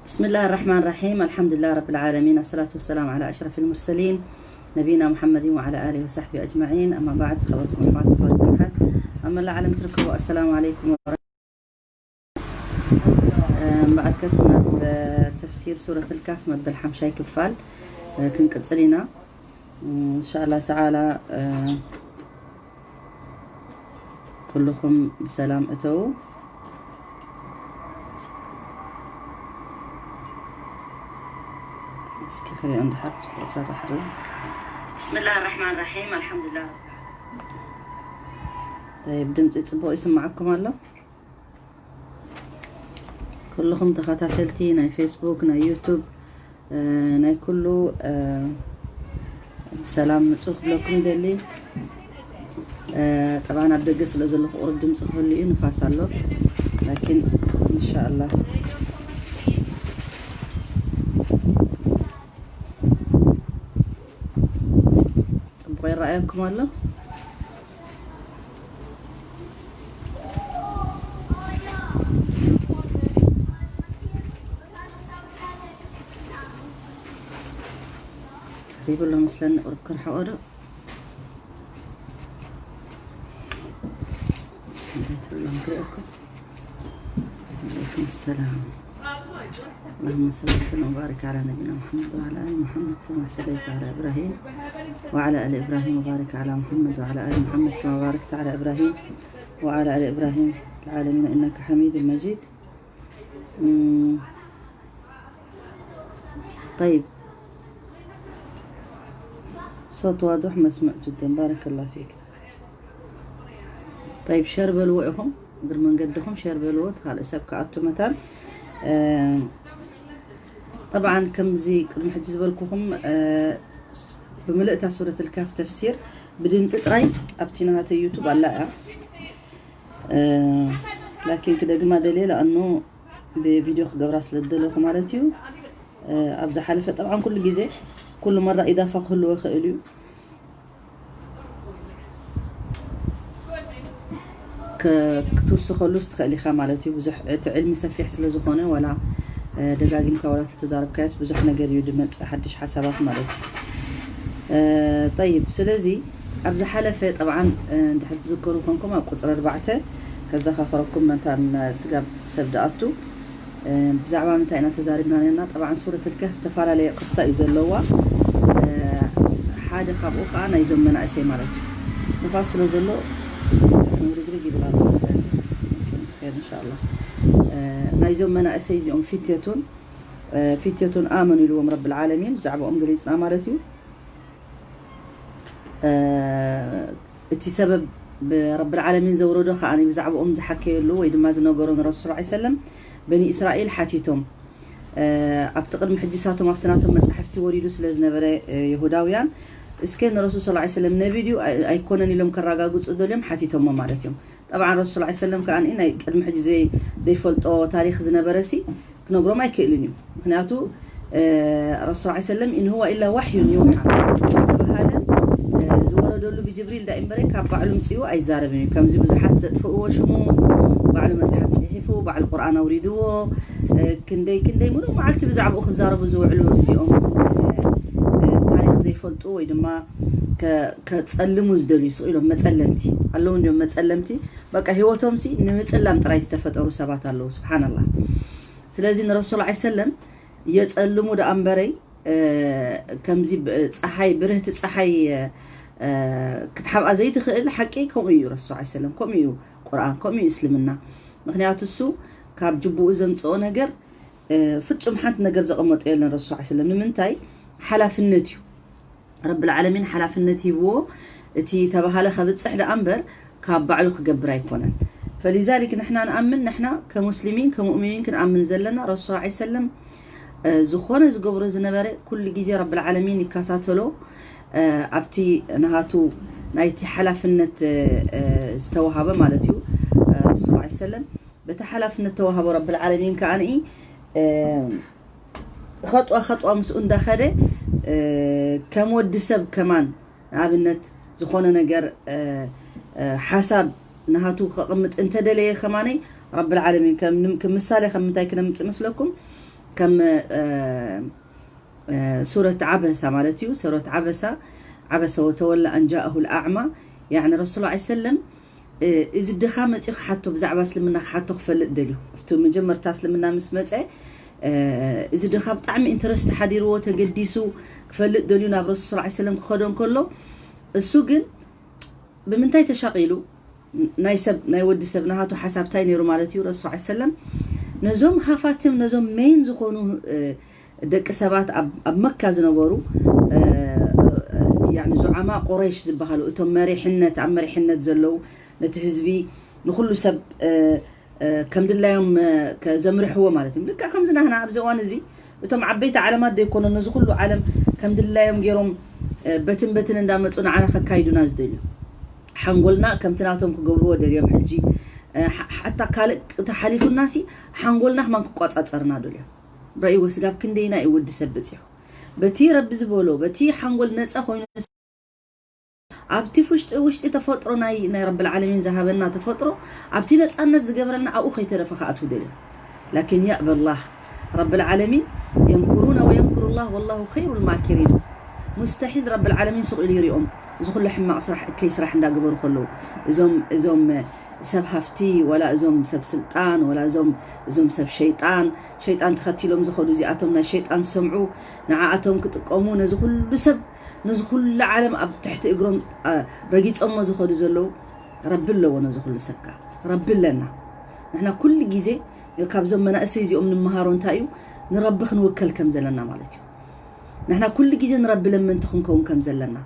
بسم الله الرحمن الرحيم. الحمد لله رب العالمين. الصلاة والسلام على أشرف المرسلين نبينا محمد وعلى آله وصحبه أجمعين. أما بعد، ዝኸበርኩም ኣሕዋት፣ ዝኸበርኩም ኣሓት፣ ኣብ መላእ ዓለም ትርከቡ፣ ኣሰላሙ ዓለይኩም ወበረካቱ። እምበኣርከስ ናብ ተፍሲር ሱረት ልካፍ መበል ሓምሻይ ክፋል ክንቅጽል ኢና። እንሻላ ተዓላ ኩልኹም ብሰላም እተው። እስኪ ክሪኦ እንድሓር ጽቡቕ ሰራሕ ኣሎ። بسم الله الرحمن الرحيم. الحمد لله. طيب، ድምፂ ጽቡቕ ይስማዓኩም ኣሎ? ኩልኹም ተኸታተልቲ ናይ ፌስቡክ፣ ናይ ዩቱብ፣ ናይ ኩሉ ብሰላም ምጹ ክብለኩም ይደሊ። ጠብዓን ኣብ ደገ ስለ ዘለኹ ቁሩብ ድምፂ ክህሉ እዩ፣ ንፋስ ኣሎ። ላኪን እንሻኣላህ ጽቡቕ ይረኣየኩም ኣሎ። ይብሎ መስለኒ፣ ቁሩብ ክርሕቆ ዶ? እንታይ ትብሎም ክርእየኩም። عليكم السلام. اللهم صل وسلم وبارك على نبينا محمد وعلى آل محمد كما صليت على إبراهيم وعلى آل إبراهيم وبارك على محمد وعلى آل محمد كما باركت على إبراهيم وعلى آل إبراهيم في العالمين إنك حميد مجيد. مم. طيب، صوت واضح مسموع جدا، بارك الله فيك. طيب، ሸር በልዎ ኢኹም፣ እግሪ መንገድኹም ሸር በልዎ፣ እቲ ካልእ ሰብ ክኣቱ መታን። ጠብዓን ከምዚ ቅድሚ ሕጂ ዝበልኩኹም ብምልእታ ሱረት ልካፍ ተፍሲር ብድምፂ ጥራይ ኣብቲ ናተይ ዩቱብ ኣላ እያ። ላኪን ክደግማ ደልየ ለኣኑ ብቪድዮ ክገብራ ስለ ዝደለኹ ማለት እዩ። ኣብ ዝሓለፈ ጠብዓን ኩሉ ግዜ ኩሉ መራ ኢዳፋ ክህልዎ ይኽእል እዩ። ክትውስኸሉስ ትኽእል ኢኻ ማለት እዩ። ብዙሕ እቲ ዕልሚ ሰፊሕ ስለ ዝኾነ ዋላ ደጋጊምካ ዋላ ተተዛረብካዮስ ብዙሕ ነገር እዩ ድመፅእ ሓድሽ ሓሳባት ማለት እዩ። ጠይብ፣ ስለዚ ኣብ ዝሓለፈ ጠብዓን እንድሕር ትዝከሩ ኮንኩም ኣብ ቁፅሪ ኣርባዕተ ከዘኻኽረኩም መታን ስጋብ ሰብ ደኣቱ ብዛዕባ ምንታይ ኢና ተዛሪብና ነርና? ጠብዓን ሱረት ልከህፍ ዝተፈላለየ ቅሳ እዩ ዘለዋ። ሓደ ካብኡ ከዓ ናይዞም መናእሰይ ማለት እዩ። ንፋስ ስለ ዘሎ ርግርግ ይብል ኣሎ መሰለኒ። ኸይር እንሻላ። ናይዞም መናእሰይ እዚኦም ፊትየቱን ፊትየቱን ኣመኑ ኢልዎም ረብል ዓለሚን ብዛዕባኦም ገሊፅና ማለት እዩ። እቲ ሰበብ ብረብል ዓለሚን ዘውረዶ ከዓ ብዛዕባኦም ዝሓከየሉ ወይ ድማ ዝነገሮ ንረሱል ሰለላሁ ዐለይሂ ወሰለም በኒ እስራኤል ሓቲቶም ኣብቲ ቅድሚ ሕጂ ሳቶም ኣብቲ ናቶም መጻሕፍቲ ወሪዱ ስለ ዝነበረ ይሁዳውያን እስከ ንረሱል ሰለላሁ ዐለይሂ ወሰለም ነቢ ድዩ ኣይኮነን ኢሎም ከረጋግጹ ደልዮም ሓቲቶሞ ማለት እዮም። ጠብዓን ረሱል ሰለላሁ ዐለይሂ ወሰለም ከዓ ናይ ቅድሚ ሕጂ ዘይ ዘይፈልጦ ታሪኽ ዝነበረ ሲ ክነግሮም ኣይክእልን እዩ። ምክንያቱ ረሱል ሰለላሁ ዐለይሂ ወሰለም ኢን ሁወ ኢላ ዋሕዩን ይውሓ ዝተባሃለ ዝወረደሉ ብጅብሪል ዳይ እምበረ ካብ ባዕሉ ምፅኡ ኣይዛረብን እዩ። ከምዚ ብዙሓት ዘጥፍእዎ ሽሙ ባዕሉ መፅሓፍ ፅሒፉ ባዕሉ ቁርኣን ኣውሪድዎ ክንደይ ክንደይ ሙሉእ መዓልቲ ብዛዕባኡ ክዛረቡ ዝውዕሉ እዚኦም ታሪክ ዘይፈልጡ ወይ ድማ ከፀልሙ ዝደልዩ ስቕ ኢሎም መፀለምቲ ኣለዉ እንዲዮም። መፀለምቲ በቃ ህይወቶም ሲ ንምፅላም ጥራይ ዝተፈጠሩ ሰባት ኣለዉ። ስብሓንላህ። ስለዚ ንረሱል ሰለላሁ ዐለይሂ ወሰለም የፀልሙ ደኣ እምበረይ ከምዚ ፀሓይ ብርህቲ ፀሓይ ክትሓብኣ ዘይትኽእል ሓቂ ከምኡ እዩ። ረሱል ሰለላሁ ዐለይሂ ወሰለም ከምኡ እዩ። ቁርኣን ከምኡ እዩ እስልምና። ምክንያቱ እሱ ካብ ጅቡኡ ዘምፅኦ ነገር ፍጹም ሓንቲ ነገር ዘቐመጦ የለን ረሱል ሰለላሁ ዐለይሂ ወሰለም። ንምንታይ? ሓላፍነት እዩ። ረብል ዓለሚን ሓላፍነት ሂብዎ እቲ ተባሃለ ከብፅሕ ደኣ እምበር ካብ ባዕሉ ክገብር ኣይኮነን። ፈሊዛሊክ ንሕና ንኣምን ንሕና ከሙስሊሚን ከሙእሚኒን ክንኣምን ዘለና ረሱል ሰለላሁ ዐለይሂ ወሰለም ዝኾነ ዝገብሮ ዝነበረ ኩሉ ግዜ ረብል ዓለሚን ይከታተሎ ኣብቲ ናሃቱ ናይቲ ሓላፍነት ዝተዋሃበ ማለት እዩ። ረሱል ሰለላሁ ዐለይሂ ወሰለም በቲ ሓላፍነት ተዋሃቦ ረብል ዓለሚን ከዓ ንኢ ኸጥዋ ኸጥዋ ምስኡ እንዳኸደ ከም ወዲ ሰብ ከማን ንኣብነት ዝኾነ ነገር ሓሳብ ናሃቱ ከቕምጥ እንተደለየ ከማነይ ረብል ዓለሚን ከም ምሳሌ ከም ምንታይ ክነምፅእ መስለኩም? ከም ሱረት ዓበሳ ማለት እዩ። ሱረት ዓበሳ፣ ዓበሰ ወተወላ ኣን ጃአሁ ልኣዕማ። ያኒ ረሱል ላ ሰለም፣ እዚ ድኻ መፂኡ ክሓቶ፣ ብዛዕባ እስልምና ክሓቶ ክፈልጥ ደልዩ። ኣብቲ መጀመርታ እስልምና ምስ መፀ፣ እዚ ድኻ ብጣዕሚ ኢንተረስት ሓዲርዎ፣ ተገዲሱ ክፈልጥ ደልዩ ናብ ረሱል ስ ሰለም ክኸዶ እንከሎ፣ እሱ ግን ብምንታይ ተሻቒሉ? ናይ ሰብ፣ ናይ ወዲ ሰብ ናሃቱ ሓሳብ እንታይ ነይሩ ማለት እዩ? ረሱል ስ ሰለም ነዞም ሃፋትም፣ ነዞም ሜን ዝኾኑ ደቂ ሰባት ኣብ መካ ዝነበሩ ዙዓማ ቁረይሽ ዝበሃሉ፣ እቶም መሪሕነት፣ ኣብ መሪሕነት ዘለዉ፣ ነቲ ህዝቢ ንኩሉ ሰብ ከም ድላዮም ከዘምርሕዎ ማለት እዩ። ልካ ከምዚ ናህና ኣብዚ እዋን እዚ እቶም ዓበይቲ ዓለማት ዘይኮነ ነዚ ኩሉ ዓለም ከም ድላዮም ገይሮም በትን በትን እንዳመፁ ንዓና ከካይዱና ዝደልዩ፣ ሓንጎልና ከምቲ ናቶም ክገብርዎ ደልዮም። ሕጂ ሓታ ካልእ ተሓሊፉናሲ ሓንጎልና ክማን ክቋፃፀርና ደልዮም። ረእይዎ ስጋብ ክንደይና እዩ ወዲ ሰብ በፂሑ በቲ ረቢ ዝበሎ፣ በቲ ሓንጎል ነፃ ኮይኑ ኣብቲ ውሽጢ ውሽጢ ተፈጥሮ ናይ ናይ ረብል ዓለሚን ዝሃበና ተፈጥሮ፣ ኣብቲ ነፃነት ዝገበረልና ኣብኡ ከይተረፈ ክኣትዉ ደልዮም። ላኪን ያእበ ላህ ረብል ዓለሚን፣ የምኩሩነ ወየምኩሩ ላህ ወላሁ ኸይሩ ልማኪሪን። ሙስተሒል ረብል ዓለሚን ስቕ ኢሉ ይሪኦም። እዚ ኩሉ ሕማቕ ስራሕ፣ እከይ ስራሕ እንዳገበሩ ከለዉ፣ እዞም እዞም ሰብ ሃፍቲ፣ ወላ እዞም ሰብ ስልጣን፣ ወላ እዞም እዞም ሰብ ሸይጣን፣ ሸይጣን ተኸቲሎም ዝኸዱ፣ እዚኣቶም ናይ ሸይጣን ዝሰምዑ፣ ንዓኣቶም ክጥቀሙ፣ ነዚ ኩሉ ሰብ፣ ነዚ ኩሉ ዓለም ኣብ ትሕቲ እግሮም ረጊጾሞ ዝኸዱ ዘለዉ፣ ረቢ ኣለዎ ነዚ ኩሉ ሰብካ። ረቢ ኣለና። ንሕና ኩሉ ግዜ ካብዞም መናእሰይ እዚኦም ንምሃሮ እንታይ እዩ? ንረቢ ክንውከል ከም ዘለና ማለት እዩ። ንሕና ኩሉ ግዜ ንረቢ ለመንቲ ክንከውን ከም ዘለና።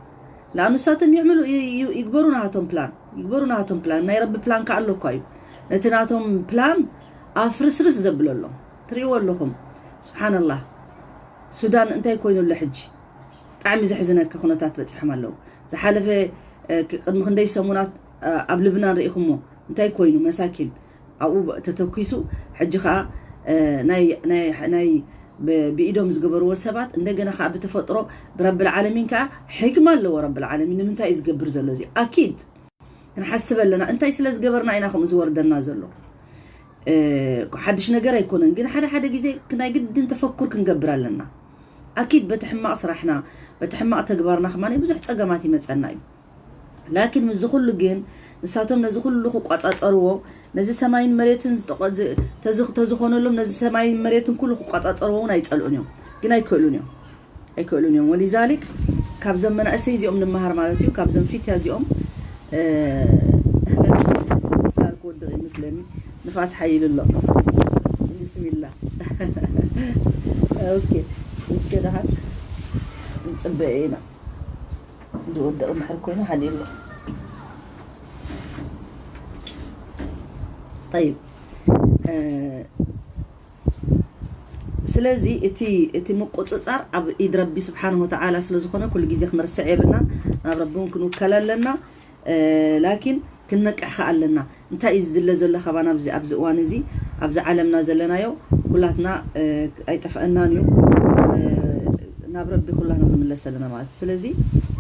ለኣኑ ንሳቶም ይዕምሉ፣ ይ-፣ ይ-፣ ይግበሩ ናቶም ፕላን፣ ይግበሩ ናቶም ፕላን። ናይ ረቢ ፕላን ከኣ ኣሎ እኳ እዩ። ነቲ ናቶም ፕላን ኣፍርስርስ ዘብለሎም። ትርእይዎ ኣለኹም። ስብሓንላህ። ሱዳን እንታይ ኮይኑ ኣሎ ሕጂ? ብጣዕሚ ዘሕዝነካ ኩነታት በጺሖም ኣለዉ። ዝሓለፈ፣ እ፣ ክ-፣ ቅድሚ ክንደይ ሰሙናት፣ እ፣ ኣብ ልብናን ርኢኹሞ። እንታይ ኮይኑ? መሳኪን ኣብኡ ብ-፣ ተተኲሱ፣ ሕጂ ኸኣ፣ እ፣ ናይ፣ ናይ፣ ናይ ብ-፣ ብኢዶም ዝገበርዎ ሰባት፣ እንደገና ኸኣ ብተፈጥሮ ብረብል ዓለሚን ከኣ ሕክማ ኣለዎ ረብል ዓለሚን። ንምንታይ እዩ ዝገብር ዘሎ እዚ? ኣኪድ ክንሓስብ ኣለና። እንታይ ስለ ዝገበርና ኢና ከምኡ ዝወርደና ዘሎ? እ፣ ሓድሽ ነገር ኣይኮነን፣ ግን ሓደ ሓደ ግዜ ናይ ግድን ተፈኩር ክንገብር ኣለና። ኣኪድ በቲ ሕማቕ ስራሕና፣ በቲ ሕማቕ ተግባርና ከማን ብዙሕ ጸገማት ይመጸና እዩ። ላኪን ምስዚ ኩሉ ግን ንሳቶም ነዚ ኩሉ ክቋጻጸርዎ፣ ነዚ ሰማይን መሬትን ዝጠቐ-፣ ዝ-፣ ተዝ-፣ ተዝኾነሎም ነዚ ሰማይን መሬትን ኩሉ ክቋጻጸርዎ እውን ኣይጸልኡን እዮም። ግን ኣይክእሉን እዮም። ኣይክእሉን እዮም። ወሊዛሊክ ካብዞም መናእሰይ እዚኦም ንምሃር ማለት እዩ። ካብዞም ፊትያ እዚኦም፣ እ፣ ጽላል ክወድቕ ይመስለኒ። ንፋስ ሓይሉ ኣሎ። ብስሚላ። ኦኬ። እስከ ደሓን ንጽበ ኢና። ዝወድቕ እንድሕር ኮይኑ ሓሊሉ። ጠይብ፣ እ፣ ስለዚ እቲ፣ እቲ ምቁጽጻር ኣብ ኢድ ረቢ ስብሓንሁ ወተዓላ ስለ ዝኾነ ኩሉ ግዜ ክንርስዕ የብልና። ናብ ረቢ እውን ክንውከል ኣለና። እ፣ ላኪን ክንነቅሕ ከኣ ኣለና። እንታይ እዩ ዝድለ ዘሎ ካባና ኣብዚ፣ ኣብዚ እዋን እዚ፣ ኣብዚ ዓለምና ዘለናዮ ኩላትና፣ እ፣ ኣይጠፍአናን እዩ። እ፣ ናብ ረቢ ኩላትና ክንምለስ ኣለና ማለት እዩ። ስለዚ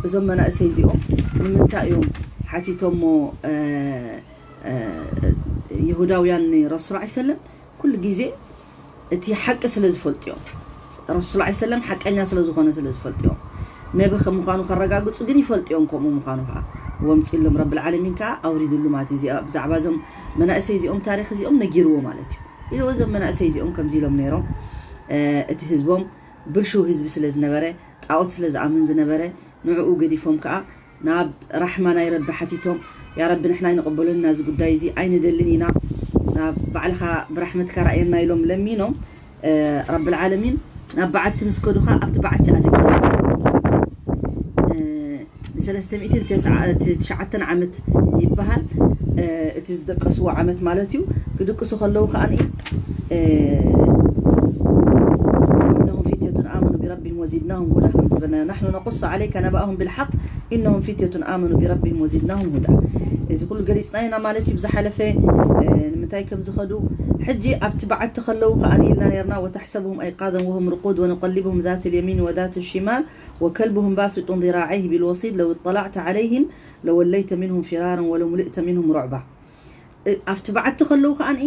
እዞም መናእሰይ እዚኦም ንምንታይ እዮም ሓቲቶሞ፣ እ፣ እ፣ ይሁዳውያን ንረሱል ዐለይሂ ሰለም? ኩሉ ግዜ እቲ ሓቂ ስለ ዝፈልጡ እዮም። ረሱል ዐለይሂ ሰለም ሓቀኛ ስለ ዝኾነ ስለ ዝፈልጡ እዮም። ነቢ ከም ምዃኑ ከረጋግጹ ግን ይፈልጡ እዮም፣ ከምኡ ምዃኑ ከዓ ወምጺሎም ረብል ዓለሚን ከዓ ኣውሪድሉ ማለት እዩ። እዚኣ ብዛዕባ እዞም መናእሰይ እዚኦም ታሪኽ እዚኦም ነጊርዎ ማለት እዩ። ኢሉ እዞም መናእሰይ እዚኦም ከምዚ ኢሎም ነይሮም፣ እ፣ እቲ ህዝቦም ብልሹው ህዝቢ ስለ ዝነበረ፣ ጣዖት ስለ ዝኣምን ዝነበረ፣ ንዕኡ ገዲፎም ከዓ ናብ ራሕማ ናይ ረቢ ሓቲቶም፣ ያ ረቢ ንሕና ኣይንቕበሎን ኢና፣ እዚ ጉዳይ እዚ ኣይንደልን ኢና፣ ናብ ባዕልኻ ብራሕመትካ ራእየና ኢሎም ለሚኖም፣ እ፣ ረብል ዓለሚን ናብ በዓቲ ምስ ከዱ ከዓ ኣብቲ በዓቲ ኣደቂሱ። እ፣ ንሰለስተ ሚእትን ትሽዓተን ዓመት ይበሃል፣ እ፣ እቲ ዝደቀስዎ ዓመት ማለት እዩ። ክድቅሱ ከለዉ ከዓኒ፣ እ፣ إنهم فتية آمنوا بربهم وزدناهم هدى ከም ዝበለና፣ نحن نقص عليك نبأهم بالحق إنهم فتية آمنوا بربهم وزدناهم هدى። እዚ ኩሉ ገሊጽና ኢና ማለት እዩ ብዝሓለፈ፣ እ፣ ንምንታይ ከም ዝኸዱ። ሕጂ ኣብቲ በዓቲ ከለዉ ከዓኒ ኢልና ነይርና، وتحسبهم أيقاظا وهم رقود ونقلبهم ذات اليمين وذات الشمال وكلبهم باسط ذراعيه بالوصيد لو اطلعت عليهم لوليت منهم فرارا ولملئت منهم رعبا። እ፣ ኣብቲ በዓቲ ከለዉ ከዓኒ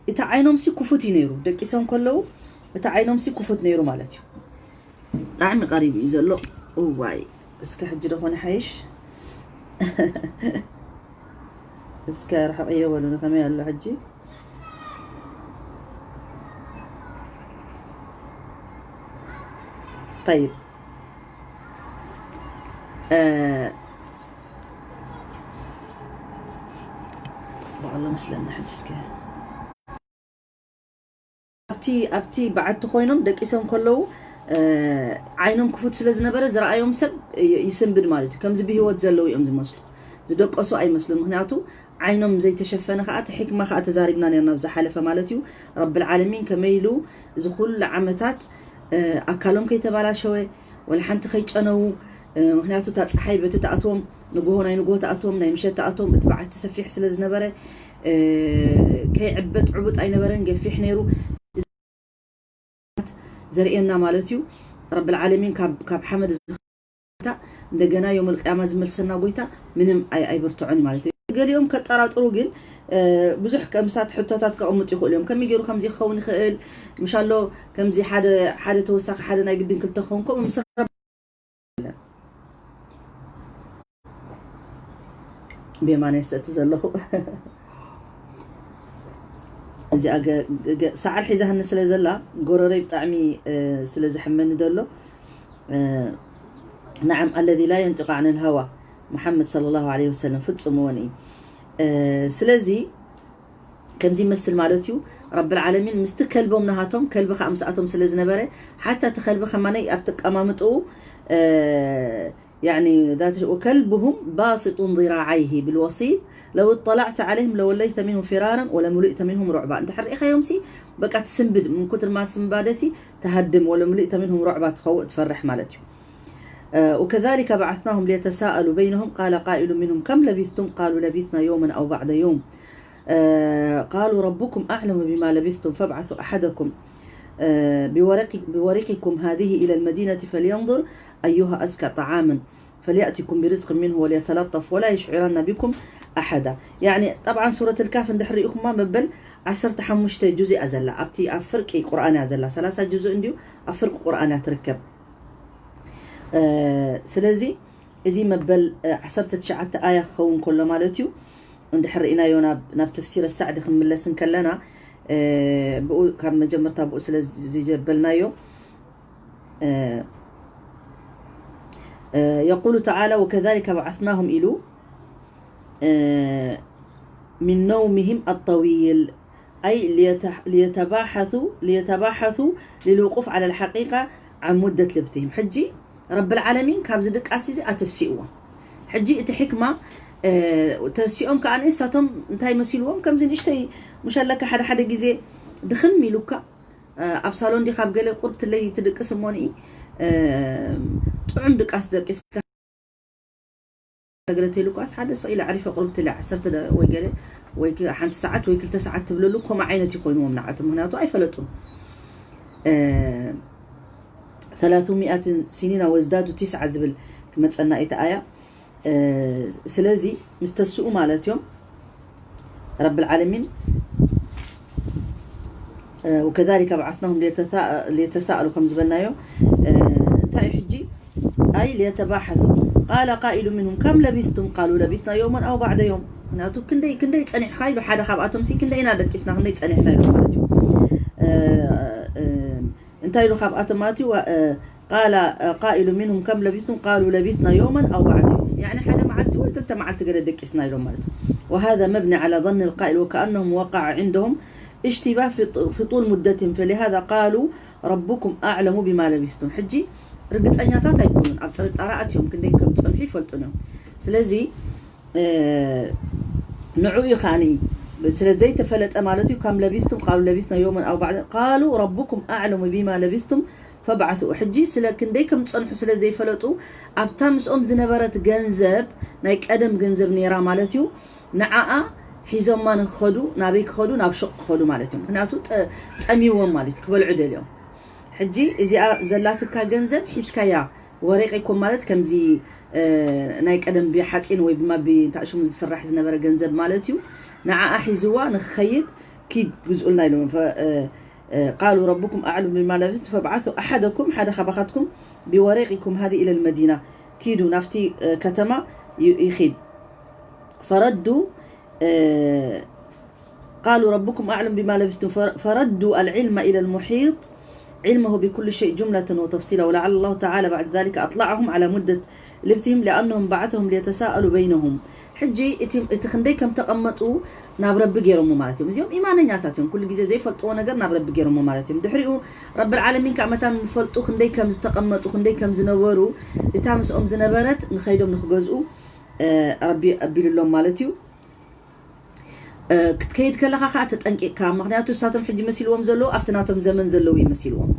እቲ ዓይኖምሲ ክፉት እዩ ነይሩ። ደቂሶም ከለዉ እቲ ዓይኖምሲ ክፉት ነይሩ ማለት እዩ። ብጣዕሚ ቀሪቡ እዩ ዘሎ። እዋይ፣ እስከ ሕጂ ዶ ኾነ ሓይሽ? እስከ ርሕቕ እየ በሉኒ፣ ከመይ ኣሎ ሕጂ? ጠይብ። እ፣ ብኣሎ መስለና ሕጂ እስከ። ኣብቲ፣ ኣብቲ በዓቲ ኮይኖም ደቂሶም ከለዉ፣ እ፣ ዓይኖም ክፉት ስለ ዝነበረ ዝረኣዮም ሰብ ይ-፣ ይስንብድ ማለት እዩ። ከምዚ ብህይወት ዘለዉ እዮም ዝመስሉ። ዝደቀሱ ኣይመስሉን። ምኽንያቱ ዓይኖም ዘይተሸፈነ ከኣ፣ እቲ ሕክማ ከኣ ተዛሪብና ነርና ኣብ ዝሓለፈ ማለት እዩ። ረብል ዓለሚን ከመይ ኢሉ እዚ ኩሉ ዓመታት፣ እ፣ ኣካሎም ከይተባላሸወ፣ ወላ ሓንቲ ከይጨነዉ፣ እ፣ ምኽንያቱ እታ ጸሓይ በቲ ትኣትዎም፣ ንግሆ ናይ ንግሆ ትኣትዎም፣ ናይ ምሸት ትኣትዎም፣ እቲ በዓቲ ሰፊሕ ስለ ዝነበረ፣ እ፣ ከይዕበጥ ዕቡጥ ኣይነበረን፣ ገፊሕ ነይሩ። ዘርእየና ማለት እዩ። ረብል ዓለሚን ካብ፣ ካብ ሓመድ ዝኸታ እንደገና ዮም ኣልቅያማ ዝመልሰና ጎይታ ምንም ኣይ-፣ ኣይበርትዖን ማለት እዩ። ገሊኦም ከጠራጥሩ ግን፣ እ፣ ብዙሕ ከምሳት ሕቶታት ከቐምጡ ይኽእሉ እዮም። ከመይ ገይሩ ከምዚ ክኸውን ይኽእል? ምሻሎ ከምዚ ሓደ፣ ሓደ ተወሳኺ ሓደ ናይ ግድን ክልተ ክኸውን ከምኡ ምስ ብየማነይ ሰቲ ዘለኹ። እዚኣ ገ-፣ ገ-፣ ሰዓል ሒዛህኒ ስለ ዘላ ጎረረይ ብጣዕሚ፣ እ፣ ስለ ዝሕመኒ ዘሎ፣ እ፣ ነዓም፣ الذي لا ينطق عن الهوى ሙሓመድ ሰለላሁ ዐለይሂ ወሰለም ፍጹም እውን እዩ። እ፣ ስለዚ ከምዚ ይመስል ማለት እዩ። ረብል ዓለሚን ምስቲ ከልቦም ናሃቶም፣ ከልቢ ከኣ ምስኣቶም ስለ ዝነበረ፣ ሓታ እቲ ከልቢ ከማነይ ኣብቲ ኣቀማምጥኡ፣ እ፣ ያኒ ذات وكلبهم باسط ذراعيه بالوصيد لو اطلعت عليهم لوليت منهم فرارا ولملئت منهم رعبا። እንድሕር ርኢኻዮምሲ በቃ ትስንብድ፣ ምን ኩትር ማስንባደሲ ትሃድም፣ ولملئت منهم رعبا ትኸውእ ትፈርሕ ማለት እዩ። እ፣ وكذلك بعثناهم ليتساءلوا بينهم قال قائل منهم كم لبثتم قالوا لبثنا يوما أو بعض يوم. آه، قالوا ربكم أعلم بما لبثتم فابعثوا أحدكم، آه، بورق-، بورقكم هذه إلى المدينة فلينظر أيها أزكى طعاما فليأتكم برزق منه وليتلطف ولا يشعرن بكم أحدا. يعني، طبعا سورة الكهف እንድሕር ርኢኹማ መበል ዓሰርተ ሓሙሽተ ጁዝ እያ ዘላ። ኣብቲ ኣብ ፍርቂ ቁርኣን እያ ዘላ። ሰላሳ ጁዝ እንድዩ ኣብ ፍርቂ ቁርኣን እያ ትርከብ። እ፣ ስለዚ እዚ መበል፣ እ፣ ዓሰርተ ትሽዓተ ኣያ ክኸውን ከሎ ማለት እዩ። እንድሕር ርኢናዮ ናብ፣ ናብ ተፍሲር ሳዕዲ ክንምለስ እንከለና፣ እ፣ ብኡ፣ ካብ መጀመርታ ብኡ ስለ ዝጀበልናዮ፣ እ፣ እ፣ يقول تعالى وكذلك بعثناهم ኢሉ، እ፣ من نومهم الطويل أي ليتح-، ليتباحثوا، ليتباحثوا للوقوف على الحقيقة عن مدة لبثهم. ሕጂ ረብል ዓለሚን ካብዚ ድቃስ እዚ ኣተሲእዎም። ሕጂ እቲ ሕክማ፣ እ፣ ተሲኦም ከኣ ንሳቶም እንታይ መሲልዎም? ከምዚ ንእሽተይ፣ ምሽ ኣለካ ሓደ ሓደ ግዜ ድኽም ኢሉካ፣ እ፣ ኣብ ሳሎን ዲኻ ኣብ ገለ ቁርብትለይ ትድቅስ እሞኒ፣ እ፣ ጥዑም ድቃስ ደቂስካ ገለ ተይሉ ኳስ ሓደ ስቕ ኢለ ዓሪፈ ቁርብትለይ ዓሰርተ ደ-፣ ወይ ገለ ወይ ክ-፣ ሓንቲ ሰዓት ወይ ክልተ ሰዓት ትብለሉ፣ ከምኡ ዓይነት እዩ ኮይንዎም ንዓቶም፣ ምኽንያቱ ኣይፈለጡን። እ፣ ثلاثمائة سنين وازدادوا تسعا ዝብል ክመጸና እዩ እቲ ኣያ። እ፣ ስለዚ ምስ ተስኡ ማለት እዮም። ረብል ዓለሚን፣ እ፣ وكذلك بعثناهم ليتثاء-، ليتساءلوا ከም ዝበልናዮ፣ እ፣ እንታይ እዩ ሕጂ? أي ليتباحثوا قال قائل منهم كم لبثتم قالوا لبثنا يوما أو بعض يوم. ምኽንያቱ ክንደይ፣ ክንደይ ጸኒሕካ ኢሉ ሓደ ካብኣቶም ሲ ክንደይ ኢና ደቂስና፣ ክንደይ ጸኒሕና ኢሉ ማለት እዩ። እ፣ እ፣ እንታይ ኢሉ ካብኣቶም ማለት እዩ? ዋ-፣ እ፣ قال قائل منهم كم لبثتم قالوا لبثنا يوما أو بعض يوم. يعني ሓደ መዓልቲ ወይ ክልተ መዓልቲ ገለ ደቂስና ኢሎም ማለት እዩ። وهذا مبني على ظن القائل وكأنهم وقع عندهم اشتباه في ط-، في طول مدتهم فلهذا قالوا ربكم أعلم بما لبثتم. ሕጂ ርግጸኛታት ኣይኮኑን፣ ኣብ ጥርጣረ ኣትዮም፣ ክንደይ ከም ዝጸንሑ ይፈልጡን እዮም። ስለዚ እ፣ ንዑ እዩ ከኣኒ ስለ ዘይተፈለጠ ማለት እዩ። كم لبثتم قالوا لبثنا يوما أو بعض قالوا ربكم أعلم بما لبثتم فابعثوا. ሕጂ ስለ ክንደይ ከም ዝጸንሑ ስለ ዘይፈለጡ ኣብታ ምስኦም ዝነበረት ገንዘብ ናይ ቀደም ገንዘብ ነይራ ማለት እዩ። ንዓኣ ሒዞማ ንክኸዱ ናበይ ክኸዱ? ናብ ሹቕ ክኸዱ ማለት እዩ። ምኽንያቱ ጠ-፣ ጠሚዎም ማለት እዩ፣ ክበልዑ ደልዮም። ሕጂ እዚኣ ዘላትካ ገንዘብ ሒዝካያ ወሬቕ ይኮን ማለት ከምዚ፣ እ፣ ናይ ቀደም ብሓፂን ወይ ድማ ብእንታሽሙ ዝስራሕ ዝነበረ ገንዘብ ማለት እዩ። ንዓኣ ሒዝዋ ንክኸይድ ኪድ ግዝኡልና ኢሎም። ፈ-፣ እ፣ قالوا ربكم أعلم بما لبثتم فابعثوا أحدكم، ሓደ ካባኻትኩም، بورقكم هذه إلى المدينة، ኪዱ ናብቲ ከተማ ይኺድ። فردوا قالوا ربكم أعلم بما لبثتم فردوا العلم إلى المحيط علمه بكل شيء جملة وتفصيلا ولعل الله تعالى بعد ذلك أطلعهم على مدة لبثهم لأنهم بعثهم ليتساءلوا بينهم. ሕጂ እቲ ክንደይ ከም ተቐመጡ ናብ ረቢ ገይሮሞ ማለት እዮም። እዚኦም ኢማነኛታት እዮም። ኩሉ ግዜ ዘይፈልጥዎ ነገር ናብ ረቢ ገይሮሞ ማለት እዮም። ድሕሪኡ ረብል ዓለሚን ከዓ መታን ንፈልጡ ክንደይ ከም ዝተቐመጡ፣ ክንደይ ከም ዝነበሩ፣ እታ ምስኦም ዝነበረት ንኸይዶም ንክገዝኡ ረቢ ኣቢሉሎም ማለት እዩ። ክትከይድ ከለኻ ከዓ ተጠንቂቕካ፣ ምክንያቱ እሳቶም ሕጂ መሲልዎም ዘለዉ ኣብቲ ናቶም ዘመን ዘለዉ ይመሲልዎም።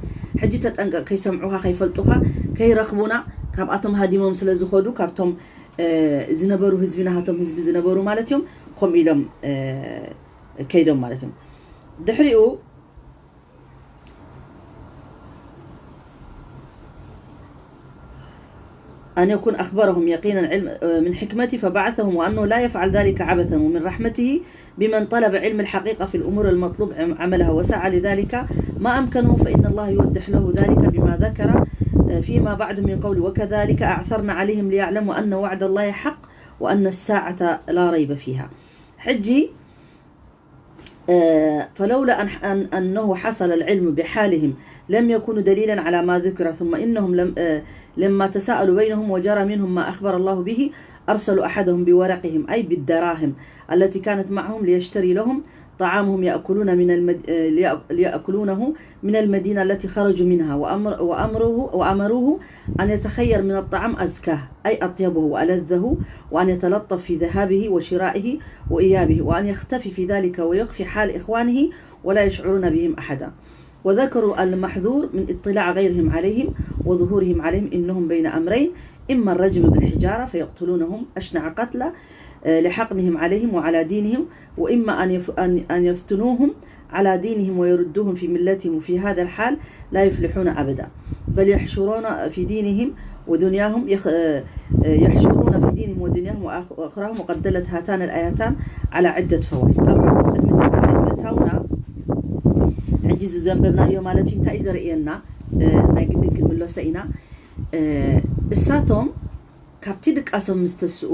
ሕጂ ተጠንቀቕ፣ ከይሰምዑኻ፣ ከይፈልጡኻ፣ ከይረኽቡና፣ ካብኣቶም ሃዲሞም ስለ ዝኸዱ፣ ካብቶም ዝነበሩ ህዝቢ ናሃቶም ህዝቢ ዝነበሩ ማለት እዮም። ከምኡ ኢሎም ከይዶም ማለት እዮም። ድሕሪኡ أن يكون أخبرهم يقينا علم من حكمته فبعثهم وأنه لا يفعل ذلك عبثا ومن رحمته بمن طلب علم الحقيقة في الأمور المطلوب عملها وسعى لذلك ما أمكنه فإن الله يوضح له ذلك بما ذكر فيما بعد من قول وكذلك أعثرنا عليهم ليعلموا أن وعد الله حق وأن الساعة لا ريب فيها. ሕጂ فلولا أن أنه حصل العلم بحالهم لم يكونوا دليلا على ما ذكر ثم إنهم لم لما تساءلوا بينهم وجرى منهم ما أخبر الله به أرسلوا أحدهم بورقهم أي بالدراهم التي كانت معهم ليشتري لهم طعامهم يأكلون من المد... ليأكلونه من المدينة التي خرجوا منها وأمر... وأمروه وأمروه أن يتخير من الطعام أزكاه أي أطيبه وألذه وأن يتلطف في ذهابه وشرائه وإيابه وأن يختفي في ذلك ويخفي حال إخوانه ولا يشعرون بهم أحدا. وذكروا المحذور من اطلاع غيرهم عليهم وظهورهم عليهم إنهم بين أمرين إما الرجم بالحجارة فيقتلونهم أشنع قتلى لحقنهم عليهم وعلى دينهم وإما أن, يف... أن... أن يفتنوهم على دينهم ويردوهم في ملتهم وفي هذا الحال لا يفلحون أبدا بل يحشرون في دينهم ودنياهم يخ... يحشرون في دينهم ودنياهم وأخراهم وقد دلت هاتان الآيتان على عدة فوائد. طبعا المتابعة ሕጂ እዚ ዘንበብናዮ ማለት እዩ እንታይ እዩ ዘርእየና? ናይ ግድን ክንምለሶ ኢና። እሳቶም ካብቲ ድቃሶም ምስ ተስኡ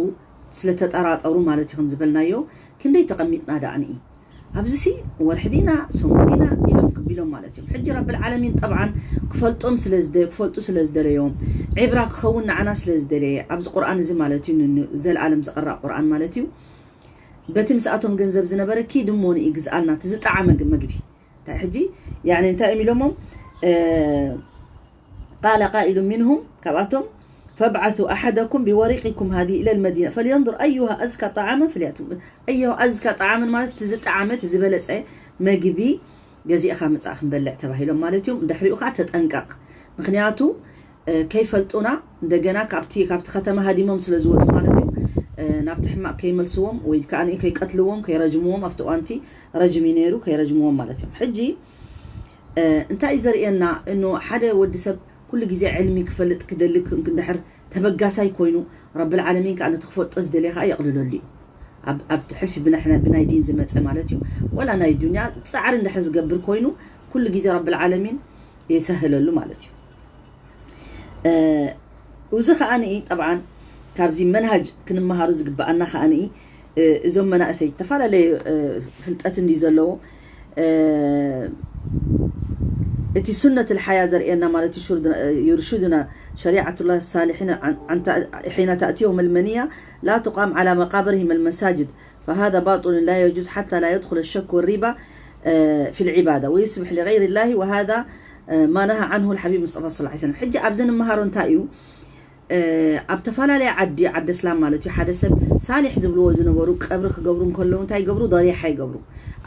ስለተጠራጠሩ ማለት እዩ ከም ዝበልናዮ ክንደይ ተቐሚጥና ደኣ ንኢ ኣብዚ ሲ ወርሒ ዲና ሰሙን ዲና ኢሎም ክቢሎም ማለት እዮም። ሕጂ ረብል ዓለሚን ጠብዓን ክፈልጦም ስለ ዝደ ክፈልጡ ስለ ዝደለዮም ዕብራ ክኸውን ንዓና ስለ ዝደለየ ኣብዚ ቁርኣን እዚ ማለት እዩ ንዘለኣለም ዝቐረእ ቁርኣን ማለት እዩ። በቲ ምስኣቶም ገንዘብ ዝነበረ ኪድ እሞ ንኢ ግዝኣልና እቲ ዝጠዓመ መግቢ እንታይ ሕጂ ያኒ እንታይ እዮም ኢሎሞም ቃለ ቃኢሉ ሚንሁም ካብኣቶም فابعثوا أحدكم بورقكم هذه إلى المدينة فلينظر أيها أزكى طعاما فليأتكم أيها أزكى طعاما ማለት እቲ ዝጠዓመ እቲ ዝበለፀ መግቢ ገዚእኻ ምፃእ ክንበልዕ ተባሂሎም ማለት እዮም። ድሕሪኡ ከዓ ተጠንቀቕ ምክንያቱ ከይፈልጡና እንደገና ካብቲ ካብቲ ከተማ ሃዲሞም ስለ ዝወፁ ማለት እዩ ናብቲ ሕማቅ ከይመልስዎም ወይ ከዓ ከይቀትልዎም ከይረጅምዎም ኣብቲ እዋንቲ ረጅም እዩ ነይሩ ከይረጅምዎም ማለት እዮም። ሕጂ እንታይ እዩ ዘርእየና እኖ ሓደ ወዲ ሰብ ኩሉ ግዜ ዕልሚ ክፈልጥ ክደሊ እንድሕር ተበጋሳይ ኮይኑ ረብል ዓለሚን ከዓ ነቲ ክፈልጦ ዝደልየ ከዓ የቕልለሉ እዩ። ኣብ ሕልፊ ብናይ ዲን ዝመፀ ማለት እዩ። ወላ ናይ ዱንያ ፃዕሪ እንድሕር ዝገብር ኮይኑ ኩሉ ግዜ ረብል ዓለሚን የሰህለሉ ማለት እዩ። እዚ ከዓ ንኢ ጠብዓን ካብዚ መንሃጅ ክንመሃሩ ዝግበኣና ከዓ ንኢ እዞም መናእሰይ ዝተፈላለየ ፍልጠት እንድዩ ዘለዎ እቲ ሱነት ልሓያ ዘርእየና ማለት እዩ። يرشدنا شريعة الله الصالحين حين تأتيهم المنية لا تقام على مقابرهم المساجد فهذا باطل لا يجوز حتى لا يدخل الشك والريبة في العبادة ويصبح لغير الله وهذا ما نهى عنه الحبيب مصطفى صلى الله عليه وسلم. ሕጂ ኣብዚ ንመሃሮ እንታይ እዩ ኣብ ተፈላለየ ዓዲ ዓዲ እስላም ማለት እዩ ሓደ ሰብ ሳሊሕ ዝብልዎ ዝነበሩ ቀብሪ ክገብሩ እንከለዉ እንታይ ይገብሩ ደሪሓ ይገብሩ